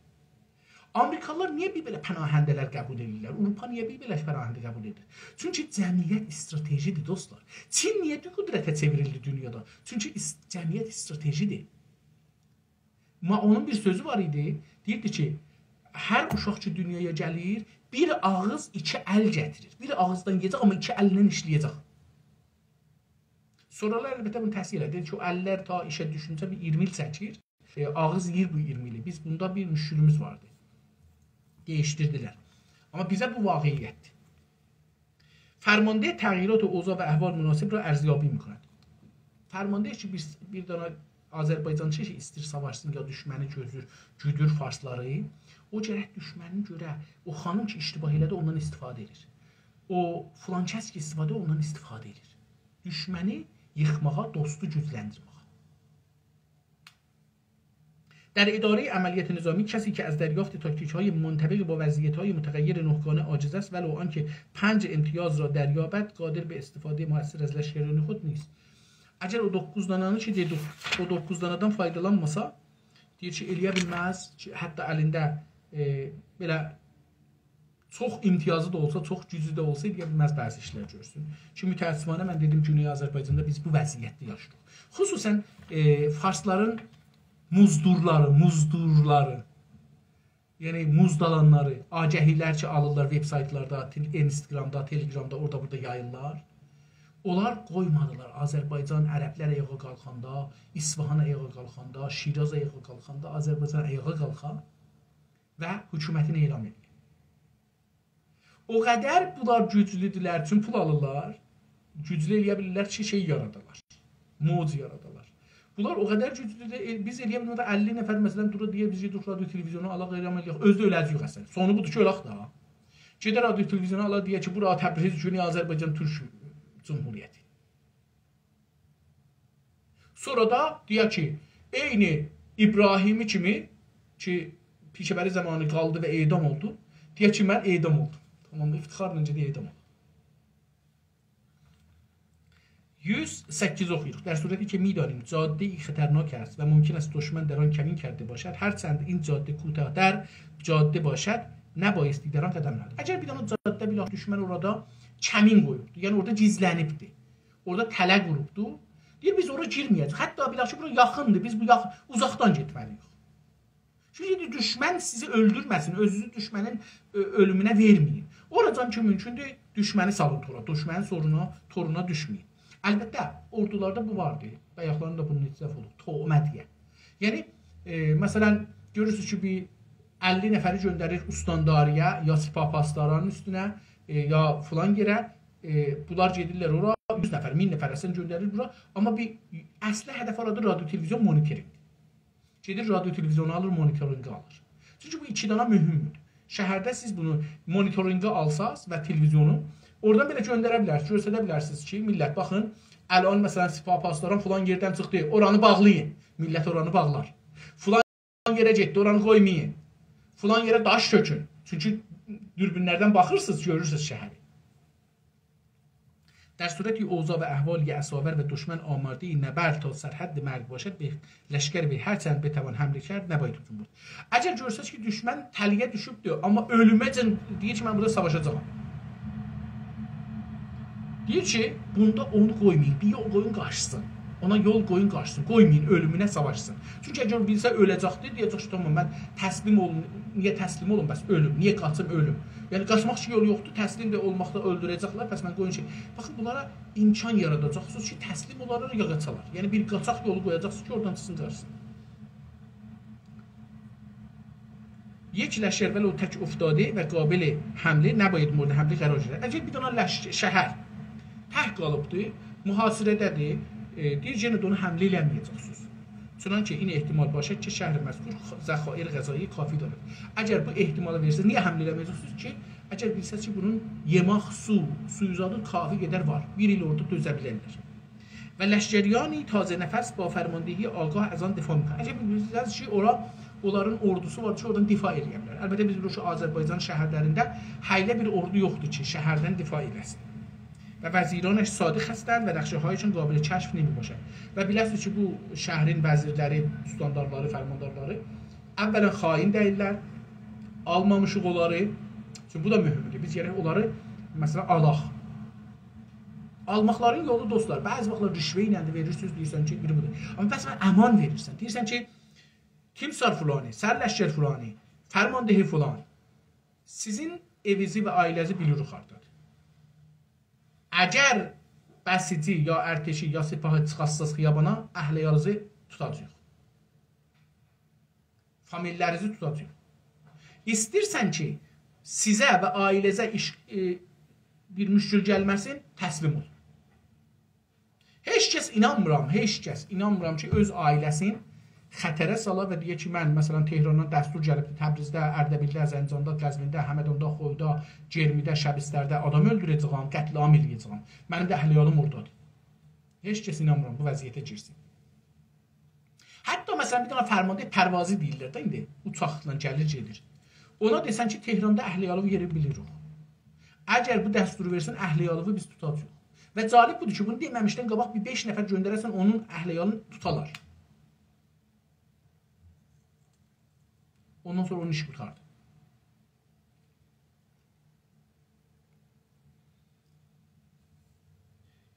آمریکالیلار نییه بیر بئله پناهنده‌لر قبول ائدیرلر؟ آوروپا نییه بیر بئله پناهنده قبول ائدیر؟ چونکی جمعیت استراتژی‌دیر، دوستلار. چین نییه دو قدرته چئوریلدی دونیادا؟ چونکی اس-، جمعیت استراتژی‌دیر. مائونون بیر سؤزو وار ایدی. دئییردی کی، هر اوشاق کی دونیایا گلیر، بیر آغیز، ایکی ال گتیریر. بیر آغیزدان یئیه‌جک، آمما ایکی الینن ایشله‌یه‌جک. سونرالار البته بونو تصحیح ائله‌دی. دئدی کی، او اللر تا ایشه دوشونجه بیر اییرمی ایل چکیر. ائ، آغیز یئییر بو اییرمی ایلی. بیز بوندا بیر مشکلیمیز واردی. دییشدیردیلر. آمما بیزه بو واقعیت‌دیر. فرمانده تغییرات اوضاع و احوال مناسب را ارزیابی می‌کند. فرمانده کی، بیر، بیر دنه آذربایجانچی کی ایستیر ساواشسین یا دوشمنی گؤزور، گودور فارسلاری، او گرک دوشمنینی گؤره، او خانیم کی اشتباه ائله‌دی، اوندان استفاده ائدیر. او فلان کس کی استفاده، اوندان استفاده ائدیر. دوشمنی ییخماغا، دوستو گوجلندیرمه‌یه. در ادارهٔ عملیات نظامی، کسی که از دریافت تاکتیک‌های منطبق با وضعیت‌های متغیر نهگانه عاجز است، ولو آنکه پنج امتیاز را دریابد، قادر به استفادهٔ مؤثر از لشکریان خود نیست. اگر او دوققوز دانانی کی دئدیک، او دوققوز دانادان فایدالانماسا، دئییر کی، ائلیه بیلمز کی، حتی الینده، ائ، بئله چوخ امتیازی دا اولسا، چوخ گوجلو ده اولسا، ائلیه بیلمز بعضی ایشلر گؤرسون. کی، متأسفانه من دئدیم، گونئی آذربایجاندا بیز بو وضعیتده یاشاییریق. خصوصاً، ائ، فارسلارین مزدورلاری، مزدورلاری، یعنی موزدالانلاری، آگهی‌لر کی، آلیرلار وب‌سایتلاردا، تل-، اینستاگرامدا، تلگرامدا، اورادا بورادا یاییرلار. اونلار قویمادیلار آذربایجان، عربلر آیاغا قالخاندا، اصفهان آیاغا قالخاندا، شیراز آیاغا قالخاندا، آذربایجان آیاغا قالخا و حکومتینی اعلان ائدیر. او قدر بونلار گوجلودولر، چون پول آلیرلار، گوجلو ائلیه بیلیرلر کی، شئی یارادالار، موج یارادالار. بونلار او قدر گوجلودور، ائ، بیز ائلیه بیلمیریک، اللی نفر، مثلاً، دورا دئیه، بیز گئدیریک رادیو تلویزیونو آلاق، اعلان ائلیک. اؤزو ده اؤله‌جه‌ییک اصلاً. سونو بودور کی، اؤلک ده. گئده رادیو تلویزیونو آلا، دئیه کی، بورا تبریز، گونئی آذربایجان تورک جمهوریتی. سونرا دا دئیه کی، عینی ابراهیمی کیمی کی، پیشه‌وری زامانی قالدی و اعدام اولدو. دئیه کی، من اعدام اولدوم. تامام، افتخارلا گئده اعدام اولدو. یوز سککیز اوخویوروق. در صورتی که می‌دانیم جاده‌ای خطرناک است و ممکن است دشمن در آن کمین کرده باشد، هرچند این جاده کوتاه‌تر جاده باشد، نبایستی در آن قدم نهاد. اگر بیر دنه جاده بیلک دوشمن اورادا کمین قویوبدو، یعنی اورادا گیزلنیبدی، اورادا تله قوروبدو، دئییر، بیز اورا گیرمه‌یه‌جه‌ییک. حتی بیلک کی، بورا یاخیندیر، بیز بو یاخ-، اوزاقدان گئتمه‌لی‌ییک. چونکی دوشمن سیزی اؤلدورمه‌سین، اؤزونوزو دوشمنین، اؤ، اؤلومونه وئرمه‌یین. اوراجان کی مومکوندور، دوشمنی سالین تورا، دوشمنین سورونا، تورونا دوشمه‌یین. البته، اوردولاردا بو واردی. بایاقلارین دا بونون اعتراف اولوب، تومه دئیه. یعنی، ائ، مثلاً، گؤرورسونوز کی، بیر اللی نفری گؤندریر استانداری‌یه، یا سپاه پاسدارانین اوستونه، ائ، یا فلان یئره، ائ، بونلار گئدیرلر اورا، یوز نفر، مین نفر اصلاً گؤندریر بورا. آمما بیر اصلی هدف اورادا رادیو تلویزیون مونیتورینگ. گئدیر رادیو تلویزیونو آلیر، مونیتورینگی آلیر. چونکی بو ایکی دانا مهمدور. شهرده سیز بونو مونیتورینگی آلساز و تلویزیونو، اورادان بئله گؤندره بیلرسینیز، گؤستره بیلرسینیز کی، میللت، باخین، الان، مثلاً، سپاه پاسداران فلان یئردن چیخدی، اورانی باغلایین. میللت اورانی باغلار. فلان یئره گئتدی، اورانی قویمایین. فلان یئره داش تؤکون. چونکی دوربین‌لردن باخیرسینیز، گؤرورسونوز شهری. در صورتی اوضاع و احوال اساور و دشمن آمادهٔ نبرد تا سرحد مرگ باشد، به لشکر وی هر چند بتوان حمله کرد، نباید هجوم برد. اگر گؤرسز کی، دوشمن تله‌یه دوشوبدور، آمما اؤلومه‌جن دئییر کی، من بورادا ساواشاجاغام. دئییر کی، بوندا اونو قویمایین، بیر یول قویون قاچسین. اونا یول قویون قاچسین، قویمایین اؤلومونه ساواشسین. چونکی اگر بیلسه اؤله‌جکدیر، دئیه‌جک کی، تامام، من تسلیم اولوم. نییه تسلیم اولوم بس اؤلوم؟ نییه قاچیم اؤلوم؟ یعنی قاچماق اوچون یول یوخدور، تسلیم ده اولماقدا اؤلدوره‌جکلر، پس من قویون شئی. باخین، بونلارا امکان یاراداجاقسینیز کی، تسلیم اولارلار یا قاچالار. یعنی بیر قاچاق یولو قویاجاقسینیز کی، اورادان چیخسین قاچسین. یک لشکر ولو تک افتاده و قابل حمله نباید مورد حمله قرار گیرد. اگر بیر دنه لش-، شهر تک قالیبدی، محاصره‌ده‌دیر، ائ، دئییر، یئنه ده اونا حمله ائله‌مه‌یه‌جکسینیز. چنانکه این احتمال باشد که شهر مذکور خ-، ذخایر غذایی کافی دارد. اگر بو احتمالی وئرسه، نییه حمله ائله‌مه‌یه‌جکسینیز کی؟ اگر بیلسز کی، بونون یئمک، سو، سویو زادی کافی قدر وار، بیر ایل اورادا دؤزه بیلرلر. و لشکریانی تازه‌نفس با فرماندهی آگاه از آن دفاع می‌کنند. اگر بیلسز کی، اورا، اونلارین اوردوسو وار کی، اورادان دفاع ائلیه بیلر. البته، بیز بیلیریک کی، آذربایجان شهرلرینده هله بیر اوردو یوخدور کی، شهردن دفاع ائله‌سین. و وزیرانش صادق هستند و نقشه‌هایشان قابل کشف نمی‌باشد. و بیله‌سینیز کی، بو شهرین وزیرلری، استاندارلاری، فرماندارلاری اولاً خائن دئییللر، آلمامیشیق اونلاری. چونکی بو دا مهمدور. بیز گرک اونلاری، مثلا، آلاق. آلماقلارین یولو، دوستلار، بعضی واختلار رشوه ایله ده وئریرسینیز، دئییرسن کی، بیری بودور. آمما بس امان وئریرسن. دئییرسن کی، تیمسار فلانی، سرلشکر فلانی، فرمانده فلان، سیزین ائوینیزی و عائله‌نیزی بیلیریک هاردادیر. اگر بسیجی یا ارتشی یا سپاهی چیخارتساز خیابانا، اهل عیالینیزی توتاجاغیق. فامیللرینیزی توتاجاغیق. ایسته‌ییرسن کی، سیزه و عائله‌زه ایش، ائ، بیر مشکل گلمه‌سین، تسلیم اول. هئچ کس اینانمیرام، هئچ کس اینانمیرام کی، اؤز عائله‌سین خطره سالا و دئیه کی، من، مثلا، تهراندان دستور گلیب، تبریزده، اردبیلده، زنجاندا، قزوینده، همداندا، خویدا، گرمیده، شبسترده آدام اؤلدوره‌جه‌یم، قتل‌عام ائله‌یه‌جه‌یم. منیم ده اهل عیالیم اورادادیر. هئچ کس اینانمیرام بو وضعیته گیرسین. حتی، مثلا، بیر دنه فرمانده پروازی دئییرلر ده ایندی، اوچاقلا گلیر، گئدیر. اونا دئسن کی، تهراندا اهل عیالین یئرینی بیلیریک. اگر بو دستورو وئرسن، اهل عیالینی بیز توتاجاغیق. و جالب بودور کی، بونو دئمه‌میشدن قاباق بیر بئش نفر گؤندره‌سن، اونون اهل عیالینی توتالار. اوندان سونرا اونون ایشی قورتاردی.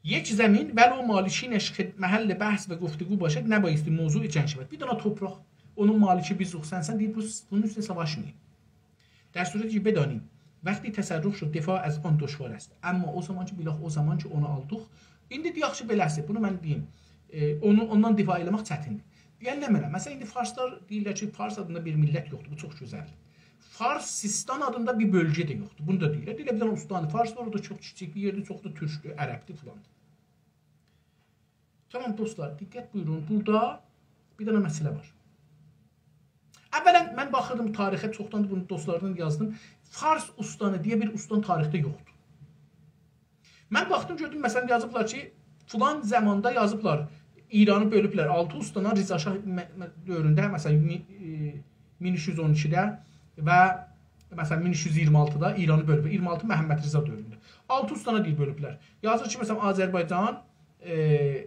یک زمین ولو مالکینش خد-، محل بحث و گفتگو باشد، نبایستی موضوع جنگ شود. بیر دنه تورپاق، اونون مالکی بیزوخ، سنسن، دئییب، بو، بونون اوستونه ساواشمایین. در صورتی که بدانیم وقتی تصرف شد، دفاع از آن دشوار است. اما او زمان کی، بیلاخ، او زمان کی، اونو آلدیق. ایندی دئیک کی، بئله‌سی، بونو من دئییم، ائ، اونو، اوندان دفاع ائله‌مک چتیندیر. دئیرلر نمنه؟ مثلا، ایندی فارسلار دئییرلر کی، فارس آدیندا بیر میللت یوخدور. بو چوخ گؤزلدیر. فارس سیستان آدیندا بیر بؤلگه ده یوخدور. بونو دا دئییرلر. دئییرلر، بیر دنه استان فارس وار، او دا چوخ کیچیک بیر یئردیر، چوخو دا تورکدور، عربدیر، فلاندیر. تامام، دوستلار، دقت بویورون. بورادا بیر دنه مسئله وار. اولا، من باخیردیم تاریخه، چوخداندیر بونو دوستلاردان یازدیم. فارس استانی دئیه بیر استان تاریخده یوخدور. من باخدیم، گؤردوم، مثلا، یازیبلار کی، فلان زاماندا یازیبلار، ایرانی بؤلوبلر آلتی استانا، رضا شاه م-، م-، دؤورونده، مثلا، می-، ائ، مین اوچ یوز اون ایکیده و، مثلا، مین اوچ یوز اییرمی آلتیدا ایرانی بؤلوب، اییرمی آلتی محمدرضا دؤورونده. آلتی استانا دئییر بؤلوبلر. یازیر کی، مثلا، آذربایجان، ائ،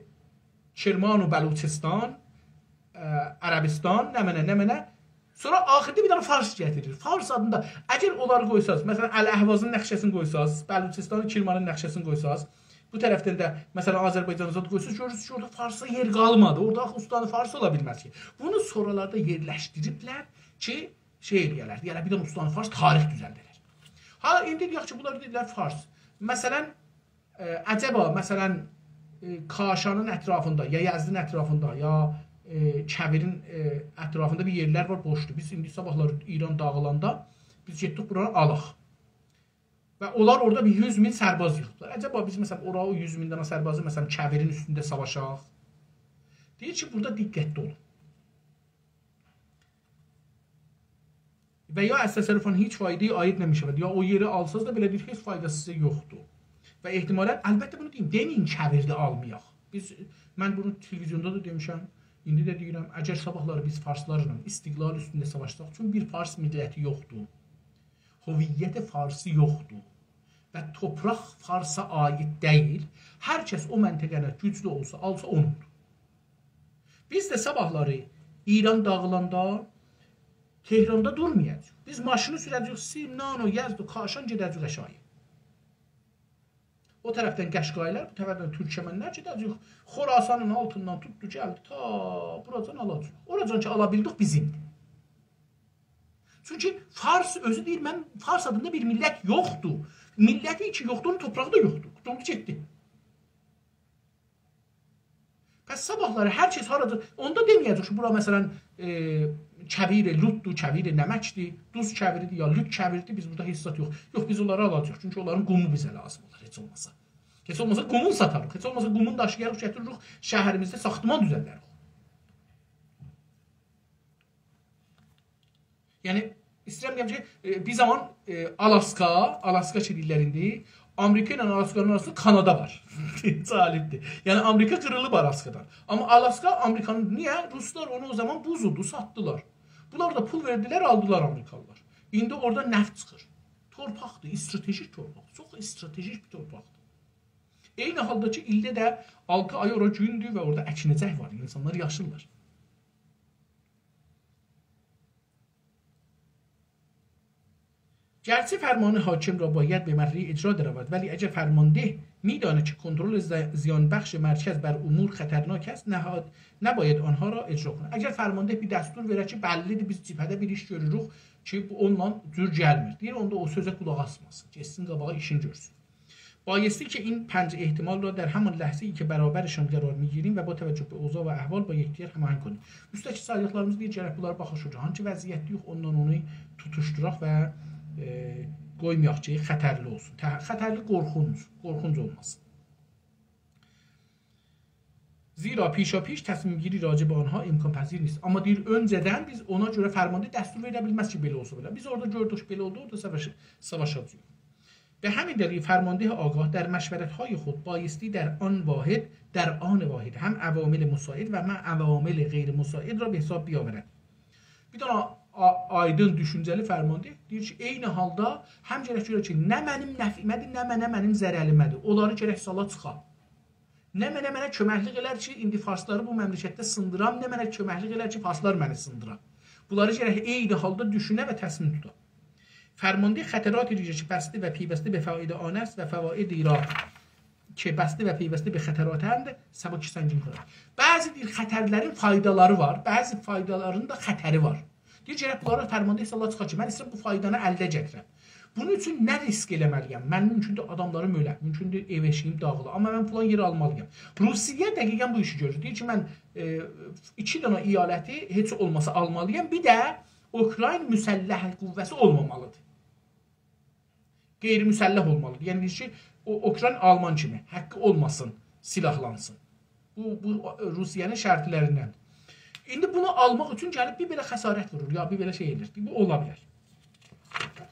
کرمان و بلوچستان، ائ، عربستان، نمنه، نمنه. سونرا آخیردا بیر دنه فارس گتیریر. فارس آدیندا، اگر اونلاری قویساز، مثلا، الاحوازین نقشه‌سینی قویساز، بلوچستان، کرمانین نقشه‌سینی قویساز، بو طرفدن ده، مثلا، آذربایجانی زاد قویساز، گؤرورسونوز کی، اورادا فارسا یئر قالمادی. اورادا آخی استان فارس اولا بیلمز کی. بونو سونرالاردا یئرلشدیریبلر کی، شئی ائله‌یه‌لر، دئیه‌لر، بیر دنه استان فارس تاریخ دوزلده‌لر. حالا ایندی دئیک کی، بونلار دئدیلر فارس. مثلا، ائ، عجبا، مثلا، ائ، کاشانین اطرافیندا، یا یزدین اطرافیندا، یا، ائ، کویرین، ائ، اطرافیندا بیر یئرلر وار، بوشدور. بیز ایندی صاباحلاری ایران داغیلاندا بیز گئتدیک بورانی آلاق. و اونلار اورادا بیر یوز مین سرباز ییغیبلار. عجبا بیز، مثلا، اورا او یوز مین دنه سربازی، مثلا، کویرین اوستونده ساواشاق؟ دئییر کی، بورادا دقتلی اولون. و یا از تصرف آن هیچ فایده‌ای عاید نمی‌شود، یا او یئری آلساز دا بئله دئییر، هئچ فایداسی سیزه یوخدور. و احتمالا، البته بونو دئییم، دئمه‌یین کویری ده آلمایاق. بیز، من بونو تلویزیوندا دا دئمیشم، ایندی ده دئییرم، اگر صاباحلاری بیز فارسلارلا استقلال اوستونده ساواشساق، چونکی بیر فارس میللتی یوخدور. هویت فارسی یوخدور. و تورپاق فارسا عاید دئییل. هر کس او منطقه‌ده گوجلو اولسا، آلسا اونوندور. بیز ده صاباحلاری ایران داغیلاندا تهراندا دورمایاجاغیق. بیز ماشینی سوره‌جه‌ییک، سیم، نانو، یزد و کاشان گئده‌جه‌ییک آشاغییا. او طرفدن قشقایی‌لر، بو طرفدن تورکمن‌لر گئده‌جه‌ییک. خراسانین آلتیندان توتدو، گلدی، تا بوراجان آلاجاغیق. اوراجان کی آلا بیلدیک، بیزیمدیر. چونکی فارس اؤزو دئییر، من، فارس آدیندا بیر میللت یوخدور. میللتی کی یوخدور، اونون تورپاغی دا یوخدور. قوتولدو گئتدی. پس صاباحلاری هر کس هارادا، اوندا دئمه‌یه‌جک کی، بورا، مثلا، ائ، کویر لوتدور، کویر نمکدیر، دوز کویریدیر، یا لوت کویریدیر، بیز بورادا هئچ زاد یوخ. یوخ، بیز اونلاری آلاجاغیق، چونکی اونلارین قومو بیزه لازیم اولار، هئچ اولماسا. هئچ اولماسا قومون ساتاریق، هئچ اولماسا قومون داشییاریق، گتیریریک، شهریمیزده ساختمان دوزلده‌ریک. یعنی، ایسته‌ییرم دئیم کی، ائ، بیر زامان، ائ، آلاسکا، آلاسکا کی دئییرلر ایندی، آمریکا ایله آلاسکانین آراسیندا کانادا وار. جالبدیر. یعنی، آمریکا قیریلیب آلاسکادان. آمما آلاسکا آمریکانین، نییه؟ روسلار اونو او زامان بوز ایدی، ساتدیلار. بونلار دا پول وئردیلر، آلدیلار آمریکالیلار. ایندی اورادا نفت چیخیر. تورپاقدیر، استراتژیک تورپاق. چوخ استراتژیک بیر تورپاقدیر. عینی حالدا کی، ایلده ده آلتی آی اورا گوندور و اورادا اکینه‌جک وار، اینسانلار یاشیرلار. گرچه فرمان حاکم را باید به مرحلهٔ اجرا درآورد، ولی اگر فرمانده می‌داند که کنترل ز-، زیانبخش مرکز بر امور خطرناک است، نهاد-، نباید آنها را اجرا کند. اگر فرمانده بیر دستور وئره کی، بللی‌دیر، بیز جبهه‌ده بیر ایش گؤروروک کی، بو اونونلا جور گلمیر. دئییر، اوندا او سؤزه قولاق آسماسین. گئتسین قاباغا، ایشینی گؤرسون. بایستی که این پنج احتمال را در همان لحظه‌ای که برابرشان قرار می‌گیریم و با توجه به اوضاع و احوال با یکدیگر هماهنگ کنیم. اوستده‌کی سایدیقلاریمیز دئییر، گرک بونلارا باخاق، هانسی وضعیتده یوخ، اونونلا اونو توتوشدوراق و، ائ، قویمایاق کی، خطرلی اولسون. ته-، خطرلی، قورخونج، قورخونج اولماسین. زیرا پیشاپیش تصمیم‌گیری راجع به آنها امکان‌پذیر نیست. آمما دئییر، اؤنجه‌دن بیز اونا گؤره فرمانده دستور وئره بیلمز کی، بئله اولسا بئله. بیز اورادا گؤردوک، بئله اولدو، اورادا ساواش-، ساواشاجاغیق. به همین دلیل فرمانده آگاه در مشورت‌های خود بایستی در آن واحد، در آن واحد هم عوامل مساعد و هم عوامل غیر مساعد را به حساب بیاورد. بیر دنه آ-، آیدین دوشونجه‌لی فرمانده دئییر کی، عینی حالدا هم گرک گؤره کی، نه منیم نفعیمه‌دیر، نه منه، منیم ضرریمه‌دیر. اونلاری گرک سالا چیخا. نه منه، منه کؤمکلیک ائلر کی، ایندی فارسلاری بو مملکتده سیندیرام، نه منه کؤمکلیک ائلر کی، فارسلار منی سیندیرا. بونلاری گرک عینی حالدا دوشونه و تصمیم توتا. فرمانده خطرات ویژه که بسته و پیوسته به فواید آن است و فوایدی را که بسته و پیوسته به خطراتند سبک سنگین کند. بعضی دئییر خطرلرین فایدالاری وار، بعضی فایدالارین دا خطری وار. دئییر گرک بونلارا فرمانده حسابلار چیخار کی، من ایسته‌ییرم بو فایدانی الده گتیرم. بونون اوچون نه ریسک ائله‌مه‌لی‌یم؟ من مومکوندور آداملاریم اؤله، مومکوندور ائو ائشیگیم داغیلا، آمما من فلان یئری آلمالی‌یام. روسیه دقیقاً بو ایشی گؤرور. دئییر کی، من ائ، ایکی دنه ایالتی هئچ اولماسا آلمالی‌یام، بیر ده اوکراین مسلح قوه‌سی اولمامالیدیر. غیر مسلح اولمالیدیر. یعنی دئییر کی، او، اوکراین آلمان کیمی حاققی اولماسین، سیلاحلانسین. بو، بو روسیه‌نین شرطلریندن. ایندی بونو آلماق اوچون گلیب بیر بئله خسارت وورور، یا بیر بئله شئی ائدیر. بو اولا بیلر.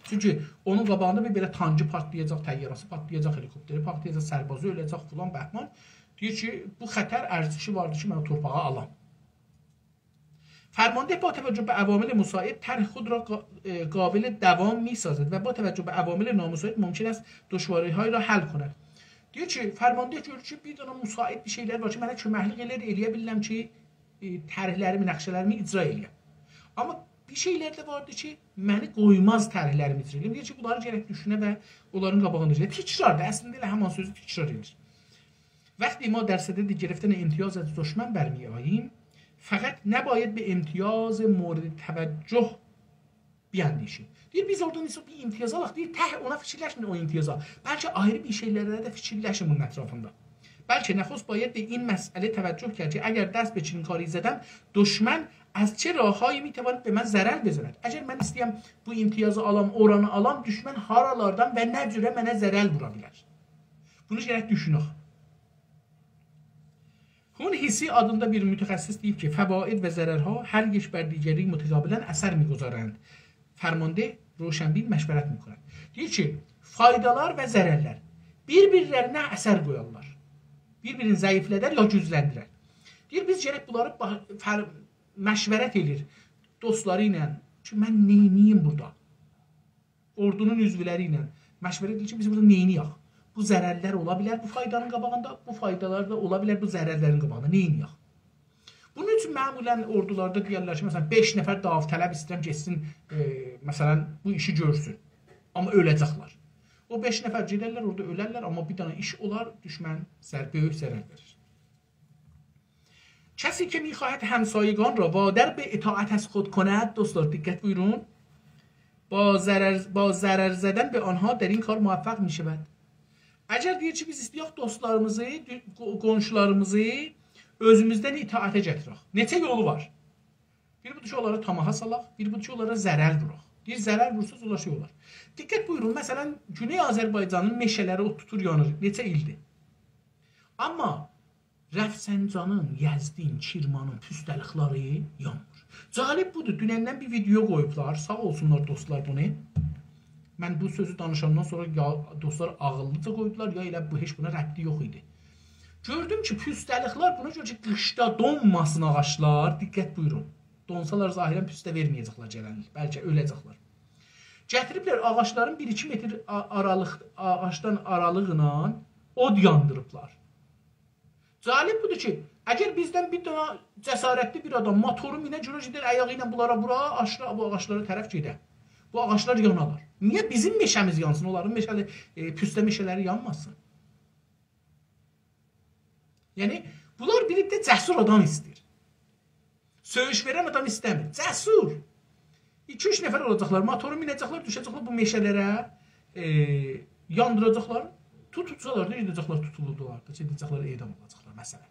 چونکی اونون قاباغیندا بیر بئله تانکی پارتلایاجاق، طیاره‌سی پارتلایاجاق، هلیکوپتری پارتلایاجاق، سربازی اؤله‌جک، فلان بهمان. دئییر کی، بو خطر ارزشی واردیر کی، من او تورپاغی آلام. فرمانده با توجه به عوامل مساعد طرح خود را قا-، اه، قابل دوام می‌سازد و با توجه به عوامل نامساعد ممکن است دشواری‌های را حل کند. دئییر کی، فرمانده گؤرور کی، بیر دنه مساعد بیر شئیلر وار کی، منه کؤمکلیک ائله‌ییر، ائله‌یه بیلیرم کی، ائ، طرحلریمی، نقشه‌لریمی اجرا ائله‌یم. آمما بیر شئیلر ده واردی کی، منی قویماز طرحلریمی اجرا ائله‌یم. دئییر کی، بونلاری گرک دوشونه و اونلارین قاباغیندا گئده. تکرار دا، اصلینده ائله همان سؤزو تکرار ائدیر. وقتی ما در صدد گرفتن امتیاز از دشمن برمی‌آییم، فقط نباید به امتیاز مورد توجه بیاندیشیم. دئییر، بیز اورادان ایسته‌ییریک بیر امتیاز آلاق، دئییر، تک اونا فیکیرلشمه‌یین او امتیازا. بلکه آیری بیر شئیلره ده فیکیرلشین بونون اطرافیندا. بلکه نخست باید به این مسئله توجه کرد که اگر دست به چنین کاری زدم، دشمن از چه راه‌هایی می‌تواند به من ضرر بزند؟ اگر من ایسته‌یم بو امتیازی آلام، اورانی آلام، دوشمن هارالاردان و نه جوره منه ضرر وورا بیلر؟ بونو گرک دوشونک. هون هیسی آدیندا بیر متخصص دئییب کی، فواید و ضررها هر یک بر دیگری متقابلاً اثر می‌گذارند. فرمانده روشنبین مشورت می‌کند. دئییر کی، فایدالار و ضررلر بیر-بیرلرینه اثر قویارلار. بیر-بیرینی ضعیفلدر یا گوجلندیرر. دئییر، بیز گرک بونلاری با-، فر-، مشورت ائله‌ییر دوستلاری ایله کی، من نئینییم بورادا؟ اوردونون عضولری ایله مشورت ائدیر کی، بیز بورادا نئینییک؟ بو ضررلر اولا بیلر بو فایدانین قاباغیندا، بو فایدالار دا اولا بیلر بو ضررلرین قاباغیندا. نئینییک؟ بونون اوچون معمولاً اوردولاردا دئیرلر کی، مثلاً، بئش نفر داوطلب ایسته‌ییرم گئتسین، ائ، مثلاً، بو ایشی گؤرسون. آمما اؤله‌جکلر. او بئش نفر گئدرلر، اورادا اؤلرلر، آمما بیر دنه ایش اولار، دوشمن سر-، بؤیوک ضرر وئریر. کسی که می‌خواهد همسایگان را وادار به اطاعت از خود کند، دوستلار، دقت بویورون، با ضرر، با ضرر زدن به آنها در این کار موفق می‌شود. اگر دئییر کی، بیز ایسته‌یک دوستلاریمیزی، دو-، قو-، قونشولاریمیزی اؤزوموزدن اطاعته گتیرک. نئچه یولو وار؟ بیر بودور کی، اونلاری طاماحا سالاق، بیر بودور کی، اونلارا ضرر ووراق. دئییر، ضرر وورساز، اونلار شئی اولار. دقت بویورون، مثلاً، گونئی آذربایجانین مئشه‌لری او توتور یانیر. نئچه ایلدیر؟ آمما رفسنجانین، یزدین، کرمانین پوسته‌لیکلری یانمیر. جالب بودور، دونندن بیر ویدئو قویوبلار، ساغ اولسونلار دوستلار بونو. من بو سؤزو دانیشاندان سونرا یا دوستلار عاغیللیجا قویدولار، یا ائله بو، هئچ بونا ربطی یوخ ایدی. گؤردوم کی، پوسته‌لیکلر بونا گؤره کی، قیشدا دونماسین آغاجلار، دقت بویورون. دونسالار ظاهراً پوسته وئرمه‌یه‌جکلر گلن ایل، بلکه اؤله‌جکلر. گتیریبلر آغاجلارین بیر ایکی متر آ-، آرالیق، آغاجدان آرالیغینا اود یاندیریبلار. جالب بودور کی، اگر بیزدن بیر دنه جسارتلی بیر آدام موتورو مینه، گؤره گئدر آیاغی ایله بونلارا وورا، آشرا بو آغاجلارا طرف گئده. بو آغاجلار یانالار. نییه بیزیم مئشه‌میز یانسین، اونلارین مئشه‌لی، ائ، پوسته مئشه‌لری یانماسین؟ یعنی، بونلار بیر ده جسور آدام ایسته‌ییر. سؤیوش وئرن آدام ایسته‌میر. جسور. ایکی-اوچ نفر اولاجاقلار، موتورو مینه‌جکلر، دوشه‌جکلر بو مئشه‌لره، ائ، یاندیراجاقلار، توتولسالار دا، گئده‌جکلر، توتولدولار دا، گئده‌جکلر، اعدام اولاجاقلار، مثلاً.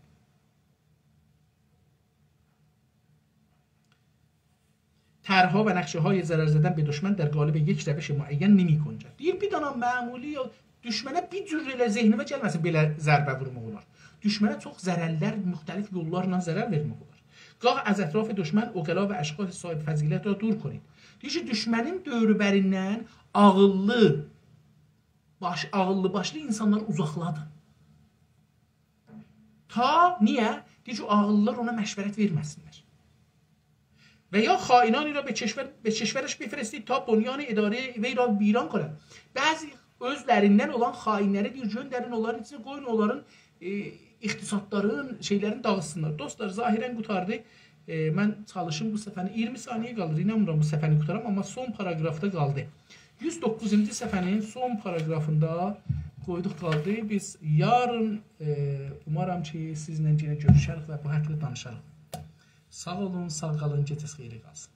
طرح‌ها و نقشه‌های ضرر زدن به دشمن در قالب یک روش معین نمی‌گنجد. دئییر، بیر دنه معمولی یا دوشمنه بیر جور ائله ذهنیوه گلمه‌سین بئله ضربه وورماق اولار. دوشمنه چوخ ضررلر، مختلف یوللارلا ضرر وئرمک اولار. گاه از اطراف دشمن عقلا و اشخاص صاحب فضیلت را دور کنید. دئییر کی، دوشمنین دؤوروبریندن عاغیللی، باش، عاغیللی باشلی اینسانلاری اوزاقلادین. تا، نییه؟ دئییر کی، عاغیللیلار اونا مشورت وئرمه‌سینلر. و یا خائنانی را به کشور، به کشورش بفرستید تا بنیان ادارهٔ وی را ویران کند. بعضی اؤزلریندن اولان خائنلری دئییر، گؤندرین اونلارین ایچینه، قویون اونلارین، ائ، اقتصادلارین، شئیلرین داغیتسینلار. دوستلار، ظاهراً قوتاردی. ائ، من چالیشیم بو صفحه‌نی، اییرمی ثانیه قالیر، اینانمیرام بو صفحه‌نی قوتارام، آمما سون پاراگرافدا قالدی. یوز دوققوزونجو صفحه‌نین سون پاراگرافیندا قویدوق قالدی. بیز یارین، ائ، اومارام کی، سیزله یئنه گؤروشریک و بو حاقدا دانیشاریق. ساغ اولون، ساغ قالین، گئجه‌نیز خئیره قالسین.